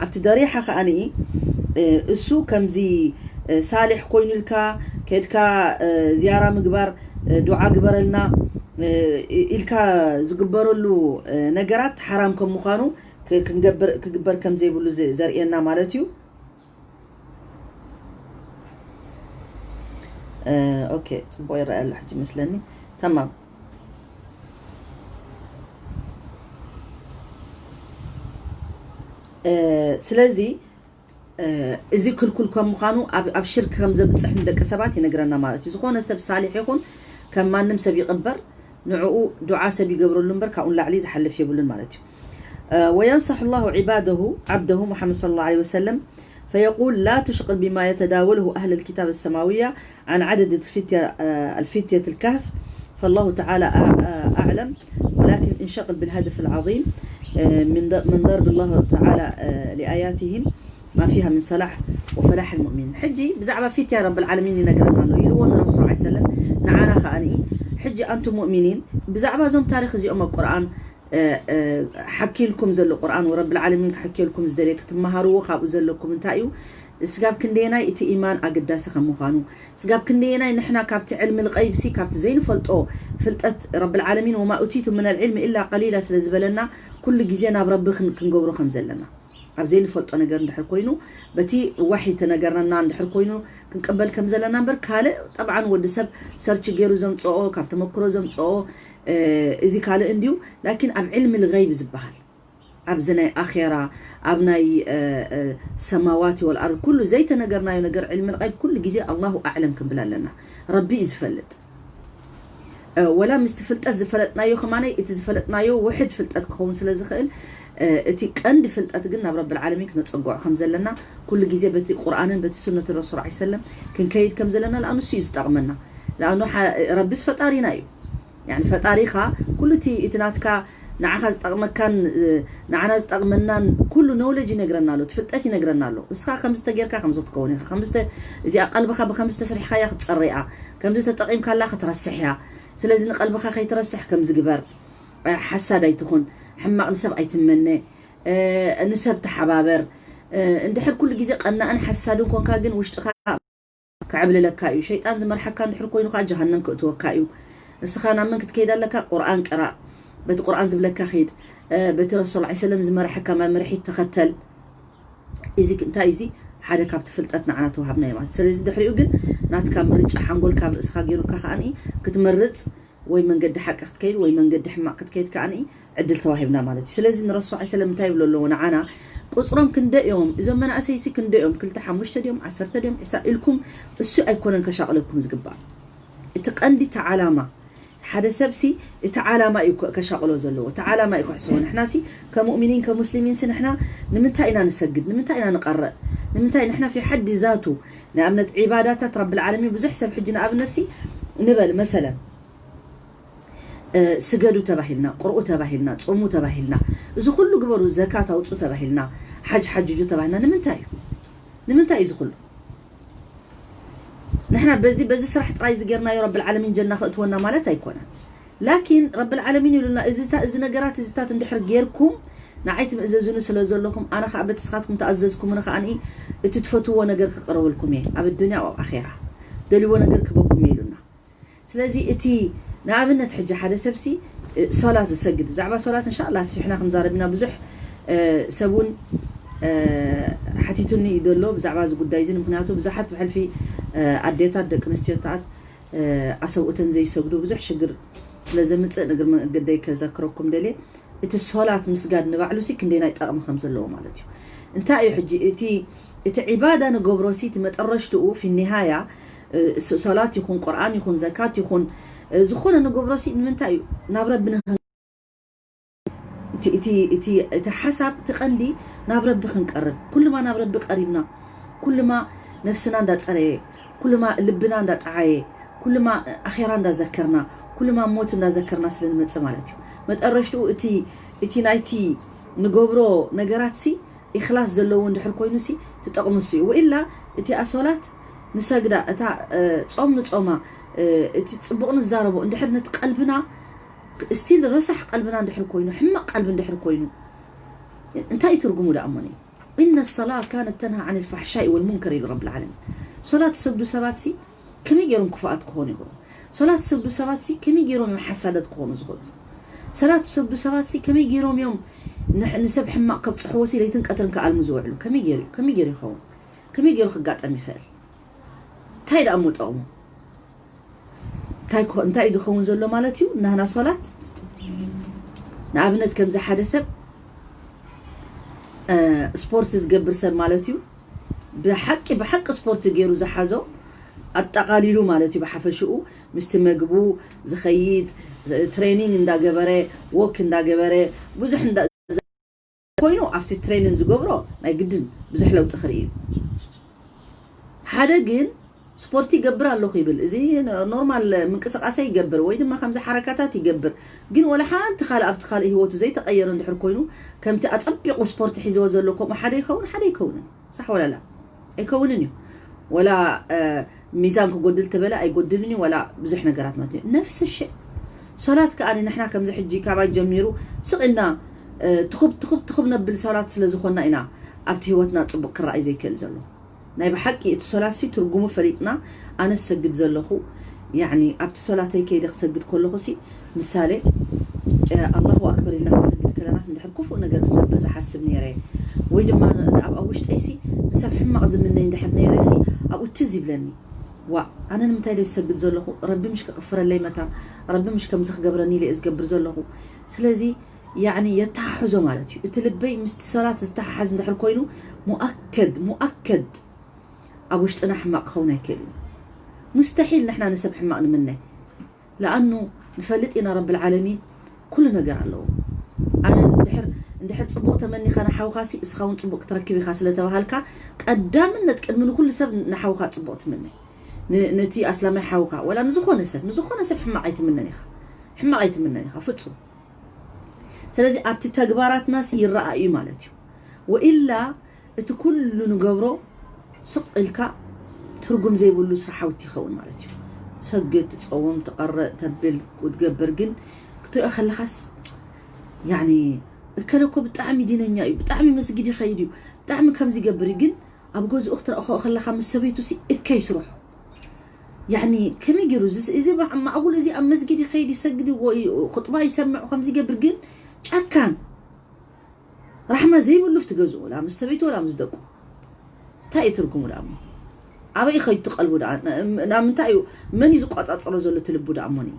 ኣብቲ ደሪሓ ከዓ ንኢ እሱ ከምዚ ሳሊሕ ኮይኑ ኢልካ ከድካ ዝያራ ምግባር ዱዓ ግበረልና ኢልካ ዝግበረሉ ነገራት ሓራም ከም ምዃኑ ክግበር ከም ዘይብሉ ዘርእየና ማለት እዩ። ኦኬ ፅቡቅ ይረኣይ ኣሎ ሕጂ መስለኒ። ተማም ስለዚ እዚ ክልኩል ከም ምዃኑ ኣብ ሽርክ ከም ዘብፅሕ ንደቂ ሰባት ይነግረና ማለት እዩ። ዝኾነ ሰብ ሳሊሕ ይኹን ከም ማንም ሰብ ይቕበር፣ ንዕኡ ዱዓ ሰብ ይገብረሉ እምበር ካብኡ ንላዕሊ ዝሓልፍ የብሉን ማለት እዩ። وينصح الله عباده عبده محمد صلى الله عليه وسلم فيقول لا تشغل بما يتداوله أهل الكتاب السماوية عن عدد الفتية الفتية الكهف فالله تعالى أعلم ولكن انشغل بالهدف العظيم من من ضرب الله تعالى لآياتهم ما فيها من صلاح وفلاح المؤمنين. ሕጂ ብዛዕባ ፊትያ ረብል ዓለሚን ይነግረና ኣሎ ኢልዎ ንረሱል ሰለላሁ ዐለይሂ ወሰለም ንዓና ከኣ ንኢ ሕጂ ኣንቱም ሙእሚኒን ብዛዕባ እዞም ታሪኽ እዚኦም ኣብ ቁርኣን ሓኪልኩም ዘሎ ቁርኣን ወረብል ዓለሚን ክሕኪልኩም ዝደልየ ክትመሃርዎ ካብኡ ዘለኩም እንታይ እዩ? ስጋብ ክንደየናይ እቲ ኢማን ኣገዳሲ ከም ምዃኑ ስጋብ ክንደየናይ ንሕና ካብቲ ዕልሚ ልቀይብሲ ካብቲ ዘይንፈልጦ ፍልጠት ረብል ዓለሚን ወማ ኡቲቱ ምን ልዕልሚ ኢላ ቀሊላ ስለ ዝበለና ኩሉ ግዜ ናብ ረቢ ክንገብሮ ከም ዘለና ኣብ ዘይንፈልጦ ነገር እንድሕር ኮይኑ በቲ ዋሒ ተነገርና እንድሕር ኮይኑ ክንቀበል ከም ዘለና እምበር ካልእ ጠብዓን ወዲ ሰብ ሰርች ገይሩ ዘምፅኦ ካብ ተመክሮ ዘምፅኦ እዚ ካልእ እንድዩ ላኪን ኣብ ዕልሚ ልገይብ ዝበሃል ኣብዚ ናይ ኣኼራ ኣብ ናይ ሰማዋት ወልኣርድ ኩሉ ዘይተነገርናዮ ነገር ዕልሚ ልቀይብ ኩሉ ግዜ ኣላሁ ኣዕለም ክንብል ኣለና ረቢ እዩ ዝፈልጥ ወላ ምስቲ ፍልጠት ዝፈለጥናዮ ከማነይ እቲ ዝፈለጥናዮ ውሕድ ፍልጠት ክኸውን ስለ ዝኽእል እቲ ቀንዲ ፍልጠት ግን ናብ ረብል ዓለሚን ክነፀግዖ ከም ዘለና ኩሉ ግዜ በቲ ቁርኣንን በቲ ሱነትን ረሱል ዐለይሂ ሰለም ክንከይድ ከም ዘለና ለኣኑ እሱ እዩ ዝጠቕመና ለኣኑ ረቢስ ፈጣሪና እዩ ያኒ ፈጣሪኻ ኩሉ እቲ እቲ ናትካ ንዓኻ ዝጠቕመካን ንዓና ዝጠቕመናን ኩሉ ኖውለጅ ይነግረና ኣሎ ትፍልጠት ይነግረና ኣሎ እስኻ ከምዚ ተጌርካ ከምዚ ክትከውን ኢኻ ከምዚ እዚኣ ቀልብኻ ብከምዚ ተስሪሕካያ ክትፀርያ ከምዚ ተጠቒምካላ ክትረስሕያ ስለዚ ንቐልብኻ ከይትረስሕ ከምዚ ግበር ሓሳድ ኣይትኹን ሕማቕ ንሰብ ኣይትመነ ንሰብ ተሓባበር እንድሕር ኩሉ ግዜ ቀናእን ሓሳድን ኮንካ ግን ውሽጥኻ ከዕብልለካ እዩ ሸይጣን ዝመርሓካ እንድሕር ኮይኑ ከዓ ጀሃነም ክእትወካ እዩ ንስኻ ናብ መን ክትከይድ ኣለካ ቁርኣን ቅራእ በቲ ቁርኣን ዝብለካ ኸይድ በቲ ረሱል ላ ሰለም ዝመርሐካ መምርሒት ተኸተል እዚ እንታይ እዚ ሓደ ካብቲ ፍልጠት ንዓና ተዋሃብና እዩ ማለት ስለዚ ድሕሪኡ ግን ናትካ ምርጫ ሓንጎል ካብ ርእስኻ ገይሩካ ከዓኒ ክትመርፅ ወይ መንገዲ ሓቂ ክትከይድ ወይ መንገዲ ሕማቕ ክትከይድ ከዓኒ ዕድል ተዋሂብና ማለት እዩ ስለዚ ንረሱል ላ ሰለም እንታይ ይብሎ ኣለዎ ንዓና ቁፅሮም ክንደ እዮም እዞም መናእሰይሲ ክንደ እዮም ክልተ ሓሙሽተ ድዮም ዓሰርተ ድዮም ዕስራ ኢልኩም እሱ ኣይኮነን ከሻቕለኩም ዝግባእ እቲ ቀንዲ እቲ ዓላማ ሓደ ሰብሲ እቲ ዓላማ እዩ ከሻቕሎ ዘለዎ እቲ ዓላማ እዩ ክሕስቦ ንሕናሲ ከሙእሚኒን ከሙስሊሚንሲ ንሕና ንምንታይ ኢና ንሰግድ ንምንታይ ኢና ንቐረእ ንምንታይ ንሕና ፊ ሓዲ ዛቱ ንኣብነት ዒባዳታት ረብል ዓለሚን ብዙሕ ሰብ ሕጂ ንኣብነትሲ ንበል መሰለን ስገዱ ተባሂልና፣ ቅርኡ ተባሂልና፣ ፁሙ ተባሂልና፣ እዚ ኩሉ ግበሩ፣ ዘካት ኣውፁ ተባሂልና፣ ሓጅ ሓጅጁ ተባሂልና ንምንታይ እዩ? ንምንታይ እዩ እዚ ኩሉ? ንሕና በዚ በዚ ስራሕ ጥራይ እዚ ጌርናዮ ረብል ዓለሚን ጀና ከእትወና ማለት ኣይኮነን። ላኪን ረብል ዓለሚን ይብሉና እዚታ እዚ ነገራት እዚታት እንድሕር ጌርኩም ንዓይ ትምእዘዙኒ ስለ ዘለኹም ኣነ ከዓ በቲ ስኻትኩም ተኣዘዝኩምኒ ከዓ እቲ ትፈትዎ ነገር ክቅርብልኩም እየ ኣብ ኣዱንያ ኣብ ኣኼራ ደልዎ ነገር ክበኩም እየ ኢሉና። ስለዚ እቲ ንኣብነት ሕጂ ሓደ ሰብሲ ሶላት ዝሰግድ ብዛዕባ ሶላት እንሻላ ኣስፊሕና ክንዛረብ ኢና ብዙሕ ሰብ እውን ሓቲቱኒ እዩ ዘሎ ብዛዕባ እዚ ጉዳይ እዚ ምክንያቱ ብዙሓት ብሕልፊ ኣዴታት ደቂ ኣንስትዮታት ኣሰብኡተን ዘይሰግዱ ብዙሕ ሽግር ስለ ዘምፅእ ንግር መገደይ ከዘክረኩም ደልየ እቲ ሶላት ምስጋድ ንባዕሉ ሲ ክንደይ ናይ ጠቕሚ ከም ዘለዎ ማለት እዩ እንታይ እዩ ሕጂ እቲ እቲ ዒባዳ ንገብሮ ሲ እቲ መጠረሽትኡ ፊ ኒሃያ ሶላት ይኹን ቁርኣን ይኹን ዘካት ይኹን ዝኾነ ንገብሮ ሲ ንምንታይ እዩ ናብ ረቢ እቲ ሓሳብ እቲ ቀንዲ ናብ ረቢ ክንቀርብ ኩልማ ናብ ረቢ ቀሪብና ኩልማ ነፍስና እንዳፀረየ ኩልማ ልብና እንዳጠዓየ ኩልማ ኣኼራ እንዳዘከርና ኩልማ ሞት እንዳዘከርና ስለ ንመፅእ ማለት እዩ መጠረሽትኡ እቲ እቲ ናይቲ ንገብሮ ነገራት ሲ ኢኽላስ ዘለዎ እንድሕር ኮይኑ ሲ ትጠቕሙ ሲ ወኢላ እቲኣ ሶላት ንሰግዳ እታ ጾም ንጾማ እቲ ፅቡቕ ንዛረቦ እንድሕር ነቲ ቀልብና ስቲል ረሳሕ ቀልብና እንድሕር ኮይኑ ሕማቕ ቀልቢ እንድሕር ኮይኑ እንታይ እዩ ትርጉሙ ደኣ እሞኒ إن الصلاة كانت تنهى عن الفحشاء والمنكر ኢሉ ረብል ዓለሚን ሶላት ዝሰግዱ ሰባት ሲ ከመይ ገይሮም ክፉኣት ክኾኑ ይኽእሉ ሶላት ዝሰግዱ ሰባት ሲ ከመይ ገይሮም እዮም ሓሳዳት ክኾኑ ዝኽእሉ ሶላት ዝሰግዱ ሰባት ሲ ከመይ ገይሮም እዮም ንሰብ ሕማቕ ከብፅሕዎ ሲ ለይትን ቀትርን ክኣልሙ ዝውዕሉ ከመይ ገይሩ ከመይ ገይሩ ይኸውን ከመይ ገይሩ ክጋጠም ይኽእል እንታይ ደኣ እሞ ጠቕሙ እንታይ እዩ ዝኸውን ዘሎ ማለት እዩ ናህና ሶላት ንኣብነት ከምዚ ሓደ ሰብ ስፖርት ዝገብር ሰብ ማለት እዩ ብሓቂ ብሓቂ ስፖርት ገይሩ ዝሓዞ ኣጠቓሊሉ ማለት እዩ። ብሓፈሽኡ ምስቲ መግቡ ዝኸይድ ትሬኒንግ እንዳገበረ፣ ወክ እንዳገበረ፣ ብዙሕ እንዳ ኮይኑ ኣብቲ ትሬኒንግ ዝገብሮ ናይ ግድን ብዙሕ ለውጢ ክርኢ እዩ። ሓደ ግን ስፖርት ይገብር ኣለኹ ይብል። እዚ ኖርማል ምንቅስቃሰ ይገብር ወይ ድማ ከምዚ ሓረካታት ይገብር፣ ግን ወላ ሓንቲ ካልእ ኣብቲ ካልእ ህይወቱ ዘይተቐየረ እንድሕር ኮይኑ፣ ከምቲ ኣጸቢቑ ስፖርት ሒዝዎ ዘሎ ከምኡ ሓደ ይኸውን ሓደ ይከውንን። ሳሕ ወላ ላ? ኣይከውንን እዩ። ወላ ሚዛን ክጎድል ተበለ ኣይጎድልን እዩ፣ ወላ ብዙሕ ነገራት ማለት እዩ። ነፍሲ ሽዕ ሶላት ከኣ ንሕና ከምዚ ሕጂ ካባይ ጀሚሩ ስቕ ኢልና ትኹብ ትኹብ ትኹብ ነብል ሶላት ስለ ዝኾንና ኢና ኣብቲ ህይወትና ጽቡቕ ክረኣይ ዘይክእል ዘሎ። ናይ ብሓቂ እቲ ሶላሲ ትርጉሙ ፈሊጥና፣ ኣነ ሰግድ ዘለኹ፣ ያኒ ኣብቲ ሶላተይ ከይደ ክሰግድ ከለኹ ሲ ምሳሌ ኣላሁ ኣክበር ኢልና ክንሰግድ ከለና እንድሕር ክፉእ ነገር ክገብር ዝሓስብ ነይረ ወይ ድማ ኣብ ኣብ ውሽጠይ ሲ ንሰብ ሕማቕ ዝምነይ እንድሕር ነይረ ሲ ኣብኡ ትዝ ይብለኒ። ዋ ኣነ ንምንታይ ደ ዝሰግድ ዘለኹ? ረቢ ምሽ ክቕፍረለይ መታ? ረቢ ምሽ ከምዚ ክገብረኒ ኢለ እየ ዝገብር ዘለኹ? ስለዚ ያኒ የተሓሕዞ ማለት እዩ። እቲ ልበይ ምስቲ ሰላት ዝተሓሓዝ እንድሕር ኮይኑ ሙኣከድ ሙኣከድ ኣብ ውሽጥና ሕማቕ ክኸውን ኣይክእል እዩ። ሙስተሒል ንሕና ንሰብ ሕማቕ ንምነ። ለኣኑ ንፈልጥ ኢና ረብል ዓለሚን ኩሉ ነገር ኣለዎ። ኣነ እንድሕር እንድሕር ጽቡቕ ተመኒኻ ንሓውኻሲ እስኻ እውን ጽቡቕ ክትረክብ ኢኻ ስለተባሃልካ ቀዳምነት ቅድሚ ንኩሉ ሰብ ንሓውኻ ጽቡቕ ትምነ። ነቲ ኣስላማይ ሓውኻ ወላ ንዝኾነ ሰብ ንዝኾነ ሰብ ሕማቕ ኣይትምነን ኢኻ። ሕማቕ ኣይትምነን ኢኻ ፍጹም። ስለዚ ኣብቲ ተግባራትናሲ ይረኣ እዩ ማለት እዩ። ወኢላ እቲ ኩሉ ንገብሮ ስቕ ኢልካ ትርጉም ዘይብሉ ስራሓውቲ ይኸውን ማለት እዩ። ትሰግድ፣ ትጸውም፣ ትቐርእ፣ ተብል፣ ትገብር ግን ክትሪኦ ከለኻስ ያኒ እከለ እኮ ብጣዕሚ ዲነኛ እዩ፣ ብጣዕሚ መስጊድ ይኸይድ እዩ፣ ብጣዕሚ ከምዚ ይገብር እዩ፣ ግን ኣብ ገዝኡ ክትረእኾ ከለኻ ምስ ሰበይቱ ሲ እከይ ስርሑ። ያኒ ከመይ ገይሩ እዚ እዚ ማዕጉል እዚ ኣብ መስጊድ ይኸይድ ይሰግድ ወይ ኹጥባ ይሰምዕ ከምዚ ይገብር ግን ጨካን ራሕማ ዘይብሉ ኣብቲ ገዝኡ ወላ ምስ ሰበይቱ ወላ ምስ ደቁ እንታይ እዩ ትርጉሙ ደኣ እሞ ኣበይ ኸይቱ ቀልቡ ደኣ ናብ ምንታይ እዩ መን እዩ ዝቆጻጸሮ ዘሎ እቲ ልቡ ደኣ እሞኒ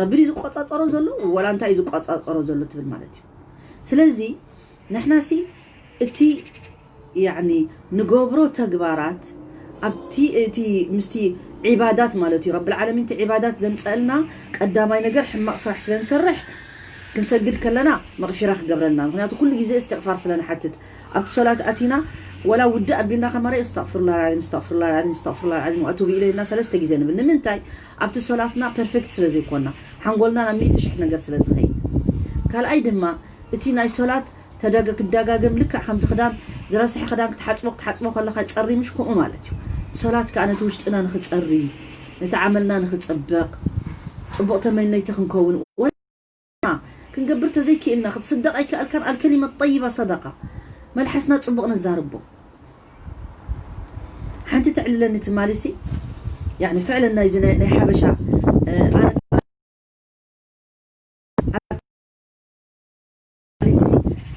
ረቢ ድዩ ዝቆጻጸሮ ዘሎ ወላ እንታይ እዩ ዝቆጻጸሮ ዘሎ ትብል ማለት እዩ ስለዚ ንሕናሲ እቲ ያኒ ንገብሮ ተግባራት ኣብቲ እቲ ምስቲ ዒባዳት ማለት እዩ ረብል ዓለሚን እቲ ዒባዳት ዘምፀእልና ቀዳማይ ነገር ሕማቕ ስራሕ ስለ ንሰርሕ ክንሰግድ ከለና መቕፊራ ክገብረልና ምክንያቱ ኩሉ ግዜ እስትቕፋር ስለ ንሓትት ኣብቲ ሶላት ኣቲና ወላ ውድእ ኣቢልና ከማረ እስተቕፍሩላ ላዚም እስተቕፍሩላ ላዚም እስተቕፍሩላ ላዚም ወኣቱቡ ኢለይና ሰለስተ ግዜ ንብል ንምንታይ ኣብቲ ሶላትና ፐርፌክት ስለ ዘይኮና ሓንጎልና ናብ ሚእቲ ሽሕ ነገር ስለ ዝኸይድ ካልኣይ ድማ እቲ ናይ ሶላት ተደገ ክደጋገም ልክዕ ከምዚ ክዳን ዝረስሐ ክዳን ክትሓፅቦ ክትሓፅቦ ከለካ ይፀሪ ምሽ ከምኡ ማለት እዩ ሶላት ከዓ ነቲ ውሽጥና ንክፀሪ ነቲ ዓመልና ንክፅበቕ ፅቡቕ ተመነይቲ ክንከውን ወላ ክንገብር ተዘይክእልና ክትስደቕ ኣይከኣልካን ኣልከሊመት ጠይባ ሰደቃ መልሓስና ፅቡቕ ነዛርቦ ሓንቲ ተዕልለኒ ትማሊ ሲ ያኒ ፍዕለን ናይዚ ናይ ናይ ሓበሻ ኣነ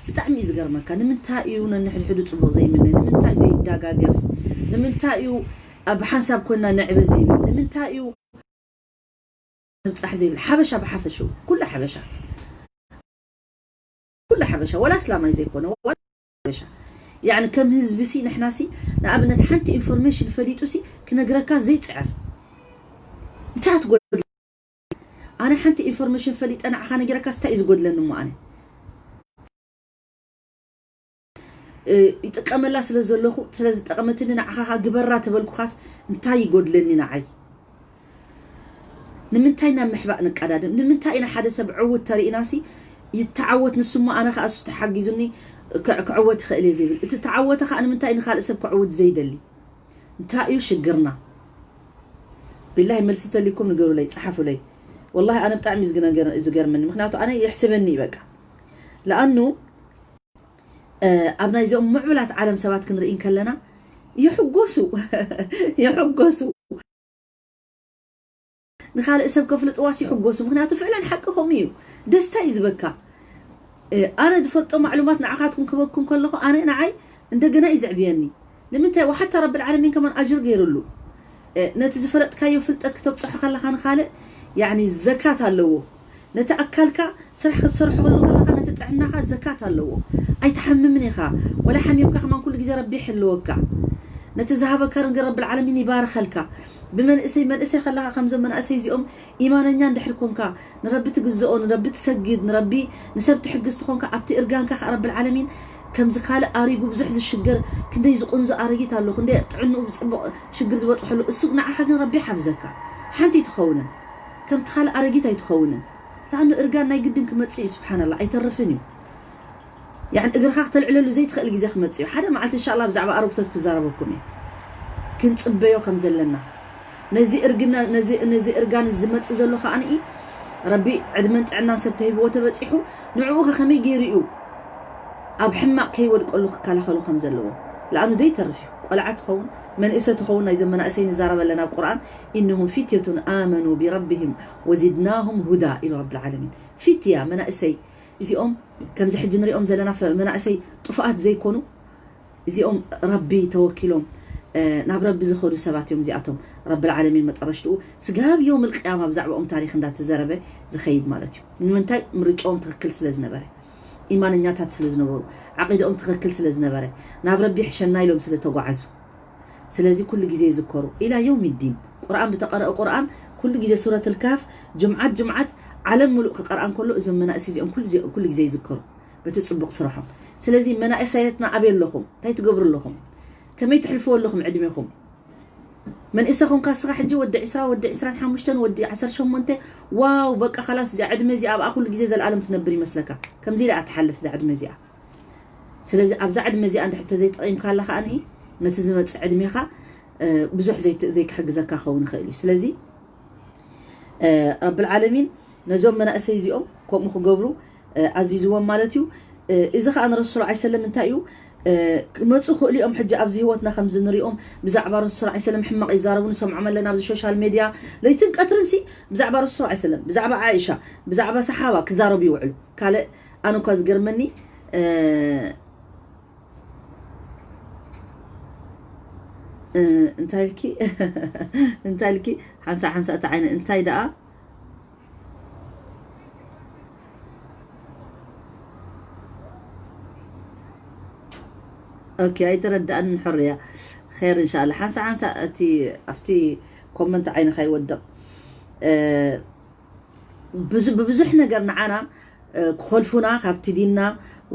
ብጣዕሚ እዩ ዝገርመካ ንምንታይ እዩ ነንሕድሕዱ ፅቡቅ ዘይምነ ንምንታይ ዘይዳጋገፍ ንምንታይ እዩ ኣብ ሓንሳብ ኮይና ንዕበ ዘይብል ንምንታይ እዩ ምብፃሕ ዘይብል ሓበሻ ብሓፈሽኡ ኩሉ ሓበሻ ኩሉ ሓበሻ ወላ እስላማይ ዘይኮነ ወላ ሓበሻ ያኒ ከም ህዝቢ ሲ ንሕና ሲ ንኣብነት ሓንቲ ኢንፎርሜሽን ፈሊጡ ሲ ክነግረካ ዘይፅዕር እንታይ ትጎድል ኣነ ሓንቲ ኢንፎርሜሽን ፈሊጠ ንዓኻ ነጊረካስ እንታይ እዩ ዝጎድለኒ እሞ ኣነ ይጥቀመላ ስለ ዘለኹ ስለ ዝጠቐመትኒ ንዓኻ ግበራ ተበልኩኻስ እንታይ ይጎድለኒ ንዓይ ንምንታይ ናብ ምሕባእ ንቀዳደም ንምንታይ ኢና ሓደ ሰብ ዕውት ተሪእናሲ ይተዓወት ንሱሞ ኣነ ከዓ እሱ ተሓጊዙኒ ክዕወት ይኽእል እየ ዝብል እቲ ተዓወተ ከዓ ንምንታይ ንካልእ ሰብ ክዕውት ዘይደሊ እንታይ እዩ ሽግርና ቢላሂ መልሲ ተሊኩም ንገሩለይ ፀሓፉለይ ወላሂ ኣነ ብጣዕሚ ዝገርመኒ ምክንያቱ ኣነ የሕስበኒ እዩ በቃ ለኣኑ ኣብ ናይዚኦም ምዕብላት ዓለም ሰባት ክንርኢ እንከለና ይሕጎሱ ይሕጎሱ ንኻልእ ሰብ ከፍልጥዋስ ይሕጎሱ ምክንያቱ ፍዕለን ሓቂ ከምኡ እዩ ደስታ እዩ ዝበካ ኣነ ዝፈልጦ ማዕሉማት ንዓኻትኩም ክበኩም ከለኹ ኣነ ንዓይ እንደገና እዩ ዘዕብየኒ ንምንታይ ወሓታ ረብል ዓለሚን ከማን ኣጅር ገይሩሉ ነቲ ዝፈለጥካዮ ፍልጠት ክተብፅሖ ከለኻ ንኻልእ ያኒ ዘካት ኣለዎ ነቲ ኣካልካ ስራሕ ክትሰርሖ ከለኻ ነቲ ጥዕናኻ ዘካት ኣለዎ ኣይትሓምምን ኢኻ ወላ ሓሚምካ ከማን ኩሉ ግዜ ረቢ ይሕልወካ ነቲ ዝሃበካ ነገር ረብል ዓለሚን ይባርኸልካ። ብመንእሰይ መንእሰይ ከለኻ ከምዞም መናእሰይ እዚኦም ኢማነኛ እንድሕር ኮንካ፣ ንረቢ ትግዝኦ፣ ንረቢ ትሰግድ፣ ንረቢ ንሰብ ትሕግዝ ትኾንካ፣ ኣብቲ እርጋንካ ከዓ ረብል ዓለሚን ከምዚ ካልእ ኣሪጉ ብዙሕ ዝሽገር ክንደይ ዝቁንዞ ኣረጊት ኣሎ፣ ክንደይ ጥዕንኡ ብፅቡቕ ሽግር ዝበፅሐሉ፣ እሱ ንዓኻ ግን ረቢ ሓብዘካ። ሓንቲ ኣይትኸውንን፣ ከምቲ ካልእ ኣረጊት ኣይትኸውንን። ንኣኑ እርጋን ናይ ግድን ክመፅእ እዩ። ስብሓንላ ኣይተርፍን እዩ። ያን እግርኻ ክተልዕለሉ ዘይትኽእል ግዜ ክመፅእ እዩ። ሓደ መዓልቲ እንሻላ ብዛዕባ ኣረጉቶት ክዛረበኩም እየ። ክንፅበዮ ከም ዘለና ነዚ እርግና ነዚ ነዚ እርጋን ዝመፅእ ዘሎ ከዓኒ ረቢ ዕድመን ጥዕናን ሰብ ተሂብዎ ተበፂሑ ንዕኡ ከ ከመይ ገይሩ እዩ ኣብ ሕማቕ ከይወድቀሉ ክከላኸሉ ከም ዘለዎ። ለኣኑ ዘይተርፍ እዩ። ቆልዓ ትኸውን መንእሰ ትኸውን ናይዞም መናእሰይ ንዛረበለን ኣብ ቁርኣን ኢነሁም ፊትየቱን ኣመኑ ቢረቢሂም ወዚድናሁም ሁዳ ኢሉ ረብል ዓለሚን። ፊትያ መናእሰይ እዚኦም ከምዚ ሕጂ ንሪኦም ዘለና ፈ- መናእሰይ ጥፉኣት ዘይኮኑ እዚኦም ረቢ ተወኪሎም ናብ ረቢ ዝኸዱ ሰባት እዮም። እዚኣቶም ረብል ዓለሚን መጠረሽትኡ ስጋብ ዮም ልቅያማ ብዛዕባኦም ታሪክ እንዳተዘረበ ዝኸይድ ማለት እዩ። ንምንታይ? ምርጫኦም ትክክል ስለ ዝነበረ፣ ኢማነኛታት ስለ ዝነበሩ፣ ዓቂድኦም ትክክል ስለ ዝነበረ፣ ናብ ረቢ ይሕሸና ኢሎም ስለ ተጓዓዙ። ስለዚ ኩሉ ግዜ ይዝከሩ ኢላ ዮም ዲን። ቁርኣን ብተቀረአ ቁርኣን ኩሉ ግዜ ሱረት ልካፍ ጅምዓት ጅምዓት ዓለም ሙሉእ ክቀርኣ እንከሎ እዞም መናእሲ እዚኦም ኩሉ ግዜ ይዝከሩ በቲ ጽቡቕ ስርሖም። ስለዚ መናእሰያትና ኣበይ ኣለኹም? እንታይ ትገብሩ ኣለኹም? ከመይ ትሕልፍዎ ኣለኹም ዕድሜኹም? መንእሰ ኾንካ እስኻ ሕጂ ወዲ ዕስራ፣ ወዲ ዕስራን ሓሙሽተን፣ ወዲ ዓሰርተ ሸሞንተ፣ ዋው በቃ ኻላስ እዚኣ ዕድመ እዚኣ ኣብኣ ኩሉ ግዜ ዘለኣለም ትነብር ይመስለካ። ከምዚ ኢላ እያ ትሓልፍ እዛ ዕድመ እዚኣ። ስለዚ ኣብዛ ዕድመ እዚኣ እንድሕር ተዘይጠቒምካላ ከኣ ነቲ ዝመጽእ ዕድሜኻ ብዙሕ ዘይክሕግዘካ ክኸውን ይኽእል እዩ። ስለዚ ረብል ዓለሚን ነዞም መናእሰይ እዚኦም ከምኡ ክገብሩ ኣዚዝዎም ማለት እዩ። እዚ ከዓ ንረሱል ዓ ሰለም እንታይ እዩ ክመፁ ክእሉ እዮም። ሕጂ ኣብዚ ህይወትና ከምዚ ንሪኦም ብዛዕባ ረሱል ዓ ሰለም ሕማቕ ይዛረቡ ንሰምዖም ኣለና ኣብዚ ሶሻል ሜድያ። ለይትን ቀትርን ሲ ብዛዕባ ረሱል ዓ ሰለም፣ ብዛዕባ ዓኢሻ፣ ብዛዕባ ሰሓባ ክዛረቡ ይውዕሉ። ካልእ ኣነ እኳ ዝገርመኒ እንታይ ኢልኪ እንታይ ኢልኪ ሓንሳ ሓንሳ እቲ ዓይነ እንታይ ደኣ ኦኬ ኣይተረዳእን ሕርያ ኸይር እንሻላ ሓንሳ ሓንሳ እቲ ኣብቲ ኮመንት ዓይንኻ ይወድቕ ብብዙሕ ነገር ንዓና ክኾልፉና ካብቲ ዲንና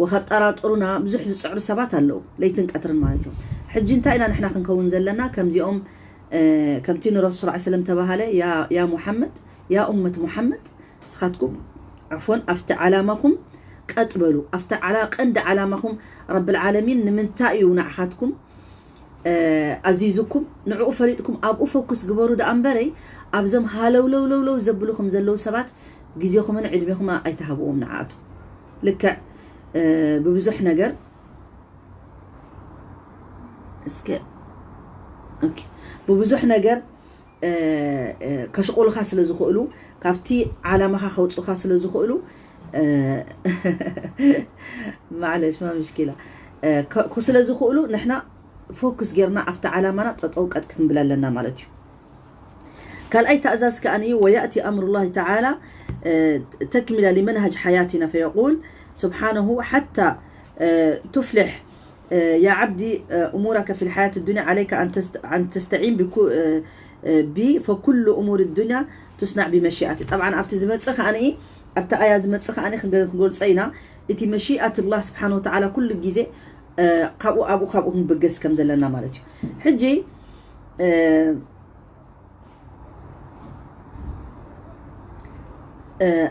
ወኸጠራጥሩና ብዙሕ ዝፅዕሩ ሰባት ኣለዉ ለይትን ቀትርን ማለት እዮም ሕጂ እንታይ ኢና ንሕና ክንከውን ዘለና ከምዚኦም ከምቲ ንረሱል ስ ሰለም ተባሃለ ያ ሙሓመድ ያ ኡመት ሙሓመድ ንስኻትኩም ዓፎን ኣብቲ ዓላማኹም ቀጥ በሉ ኣብቲ ዓላ ቀንዲ ዓላማኹም ረብል ዓለሚን ንምንታይ እዩ ንዓኻትኩም ኣዚዙኩም ንዕኡ ፈሊጥኩም ኣብኡ ፈኩስ ግበሩ ደኣ እምበረይ ኣብዞም ሃለውለውለውለው ዘብሉኹም ዘለዉ ሰባት ግዜኹምን ዕድሜኹምን ኣይትሃብዎም ንዓኣቱ ልክዕ ብብዙሕ ነገር እስከ ብብዙሕ ነገር ከሽቁልኻ ስለ ዝኽእሉ ካብቲ ዓላማኻ ከውፅኡኻ ስለ ዝኽእሉ ማዕለሽ ማ ምሽኪላ ስለ ዝኽእሉ ንሕና ፎኩስ ጌርና ኣብቲ ዓላማና ጠጠው ቀጥ ክንብል ኣለና ማለት እዩ ካልኣይ ትእዛዝ ከኣ እዩ ويأتي أمر الله تعالى تكملة لمنهج حياتنا فيقول سبحانه حتى تفلح يا عبدي أمورك في الحياة الدنيا عليك أن تستعين بكل ب فكل أمور الدنيا تصنع بمشيئتي طبعا ኣብቲ ዝመጽእ ከኣ ኣብቲ ኣያ ዝመጽእ ከኣ ክንገልጾ ኢና እቲ መሺኣት الله سبحانه وتعالى ኩሉ ግዜ ካብኡ ኣብኡ ካብኡ ክንብገስ ከም ዘለና ማለት እዩ ሕጂ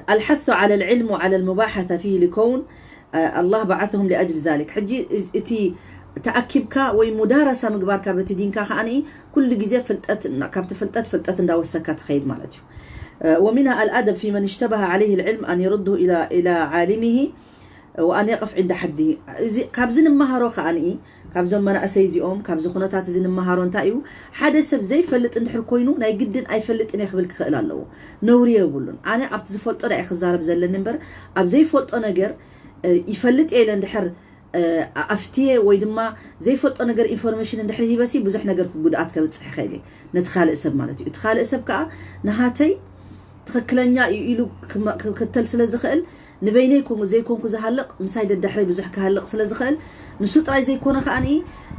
الحث على العلم وعلى المباحثة فيه لكون الله بعثهم لأجل ذلك ሕጂ እቲ ተኣኪብካ ወይ ሙዳረሳ ምግባርካ በቲ ዲንካ ከኣ ኩሉ ግዜ ፍልጠት ካብቲ ፍልጠት ፍልጠት እንዳወሰካ ትኸይድ ማለት እዩ ومنها الأدب في من اشتبه عليه العلم أن يرده إلى إلى عالمه وأن يقف عند حده እዚ ካብዚ ንመሃሮ ከኣ ካብዞም መናእሰይ እዚኦም ካብዚ ኩነታት እዚ ንመሃሮ እንታይ እዩ ሓደ ሰብ ዘይፈልጥ እንድሕር ኮይኑ ናይ ግድን ኣይፈልጥን እየ ክብል ክኽእል ኣለዎ ነውሪ የብሉን ኣነ ኣብቲ ዝፈልጦ ዳ ክዛረብ ዘለኒ እምበር ኣብ ዘይፈልጦ ነገር ይፈልጥ እየ ኢለ እንድሕር ኣፍትየ ወይ ድማ ዘይፈልጦ ነገር ኢንፎርሜሽን እንድሕር ሂበሲ ብዙሕ ነገር ክጉድኣት ከብፅሕ ይኽእል እየ ነቲ ካልእ ሰብ ማለት እዩ እቲ ካልእ ሰብ ከዓ ንሃተይ ትኽክለኛ እዩ ኢሉ ክከተል ስለ ዝኽእል ንበይነይ ዘይኮንኩ ዝሃልቕ ምሳይ ደድሕረይ ብዙሕ ክሃልቕ ስለ ዝኽእል ንሱ ጥራይ ዘይኮነ ከኣ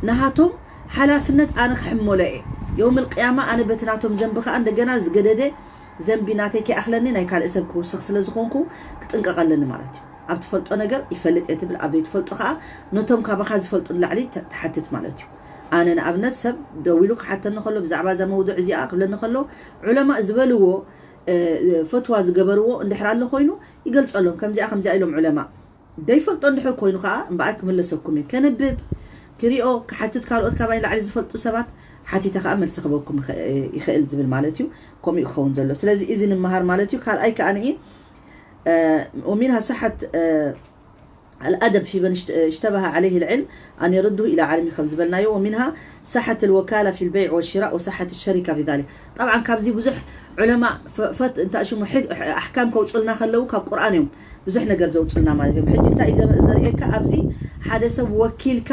ንሃቶም ሓላፍነት ኣነ ክሕመሎ እየ። የውም ልቅያማ ኣነ በቲ ናቶም ዘንቢ ከዓ እንደገና ዝገደደ ዘንቢ ናተይ ከይኣኽለኒ ናይ ካልእ ሰብ ክውስኽ ስለ ዝኾንኩ ክጥንቀቕ ኣለኒ ማለት እዩ። ኣብ ትፈልጦ ነገር ይፈልጥ እየ ትብል፣ ኣብ ዘይትፈልጦ ከዓ ነቶም ካባኻ ዝፈልጡ ንላዕሊ ት- ትሓትት ማለት እዩ። ኣነ ንኣብነት ሰብ ደዊሉ ክሓተኒ ከሎ ብዛዕባ እዛ መውዱዕ እዚኣ ክብለኒ ከሎ ዑለማእ ዝበልዎ እ፣ ፈትዋ ዝገበርዎ እንድሕር ኣሎ ኮይኑ ይገልጸሎም። ከምዚኣ ከምዚኣ ኢሎም ዑለማ ዘይፈልጦ እንድሕር ኮይኑ ከዓ እምበኣር ክምለሰኩም እየ። ከንብብ ክሪኦ ክሓትት ካልኦት ካባይ ላዕሊ ዝፈልጡ ሰባት ሓቲተ ከዓ መልሲ ክበኩም ይኸ- ይኽእል ዝብል ማለት እዩ። ከምኡ እዩ ክኸውን ዘሎ። ስለዚ እዚ ንምሃር ማለት እዩ። ካልኣይ ከዓ ንኢ ومنها صحة الأدب في من اشتبه عليه العلم أن يرده إلى عالمه ከም ዝበልናዮ ومنها صحة الوكالة في البيع والشراء وصحة الشركة في ذلك. طبعا ካብዚ ብዙሕ ዑለማ ፈት እንታይ ሽሙ ኣሕካም ከውፅልና ከለዉ ካብ ቁርኣን እዮም ብዙሕ ነገር ዘውፅልና ማለት እዮም። ሕጂ እንታይ ዘርእየካ ኣብዚ ሓደ ሰብ ወኪልካ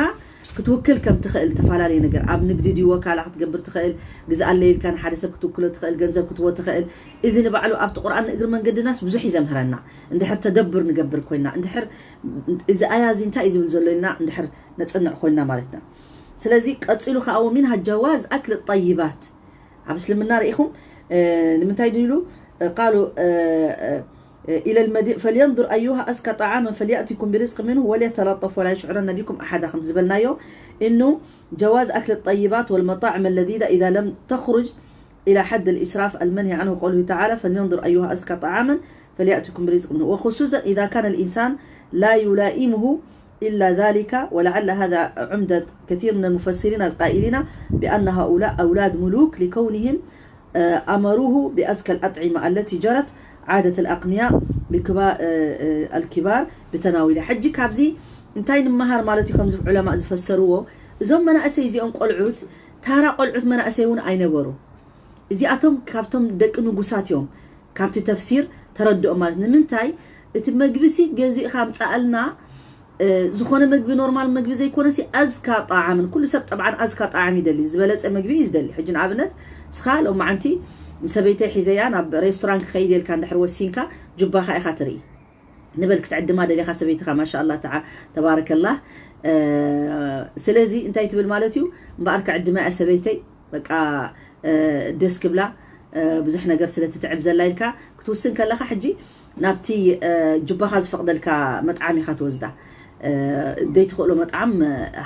ክትውክል ከም ትኽእል ተፈላለየ ነገር ኣብ ንግዲ ድዩ ወካላ ክትገብር ትኽእል፣ ግዝኣለይ ኢልካ ንሓደ ሰብ ክትውክሎ ትኽእል፣ ገንዘብ ክትቦ ትኽእል። እዚ ንባዕሉ ኣብቲ ቁርኣን ንእግሪ መንገድናስ ብዙሕ እዩ ዘምህረና። እንድሕር ተደብር ንገብር ኮይና እንድሕር እዚ ኣያ እዚ እንታይ እዩ ዝብል ዘሎ ኢልና እንድሕር ነፅንዕ ኮይና ማለትና። ስለዚ ቀፂሉ ከዓ ومنها جواز أكل الطيبات ኣብ እስልምና ርኢኹም ንምንታይ ድሉ قالوا إلى المدينة فلينظر أيها أزكى طعاما فليأتكم برزق منه وليتلطف ولا يشعرن بكم أحدا ከም ዝበልናዮ إنه جواز أكل الطيبات والمطاعم اللذيذة إذا لم تخرج إلى حد الإسراف المنهي عنه قوله تعالى فلينظر أيها أزكى طعاما فليأتكم برزق منه وخصوصا إذا كان الإنسان لا يلائمه إلا ذلك ولعل هذا عمدة كثير من المفسرين القائلين بأن هؤلاء أولاد ملوك لكونهم أمروه بأزكى الأطعمة التي جرت عادة الأقنياء لكبار الكبار بتناولها حجي كابزي እንታይ ንምሃር ማለት እዩ ከምዚ ዑለማ ዝፈሰርዎ እዞም መናእሰይ እዚኦም ቆልዑት ታራ ቆልዑት መናእሰይ እውን ኣይነበሩ እዚኣቶም ካብቶም ደቂ ንጉሳት እዮም ካብቲ ተፍሲር ተረድኦ ማለት ንምንታይ እቲ መግቢ ሲ ገዚእኻ ምፃኣልና ዝኾነ መግቢ ኖርማል መግቢ ዘይኮነ ሲ ኣዝካ ጣዓምን ኩሉ ሰብ ጠብዓን ኣዝካ ጣዓም ይደሊ ዝበለፀ መግቢ እዩ ዝደሊ ሕጂ ንኣብነት ስኻ ሎማዓንቲ ንሰበይተይ ሒዘያ ናብ ሬስቶራንት ክኸይድ የልካ እንድሕር ወሲንካ ጁባኻ ኢኻ ትርኢ ንበል ክትዕድማ ደሊኻ ሰበይትኻ ማሻ ኣላ ተዓ ተባረከላ ስለዚ እንታይ ትብል ማለት እዩ እምበኣር ክዕድማ እያ ሰበይተይ በቃ ደስ ክብላ ብዙሕ ነገር ስለ ትትዕብ ዘላ ኢልካ ክትውስን ከለኻ ሕጂ ናብቲ ጁባኻ ዝፈቕደልካ መጥዓም ኢኻ ትወስዳ ዘይትኽእሎ መጥዓም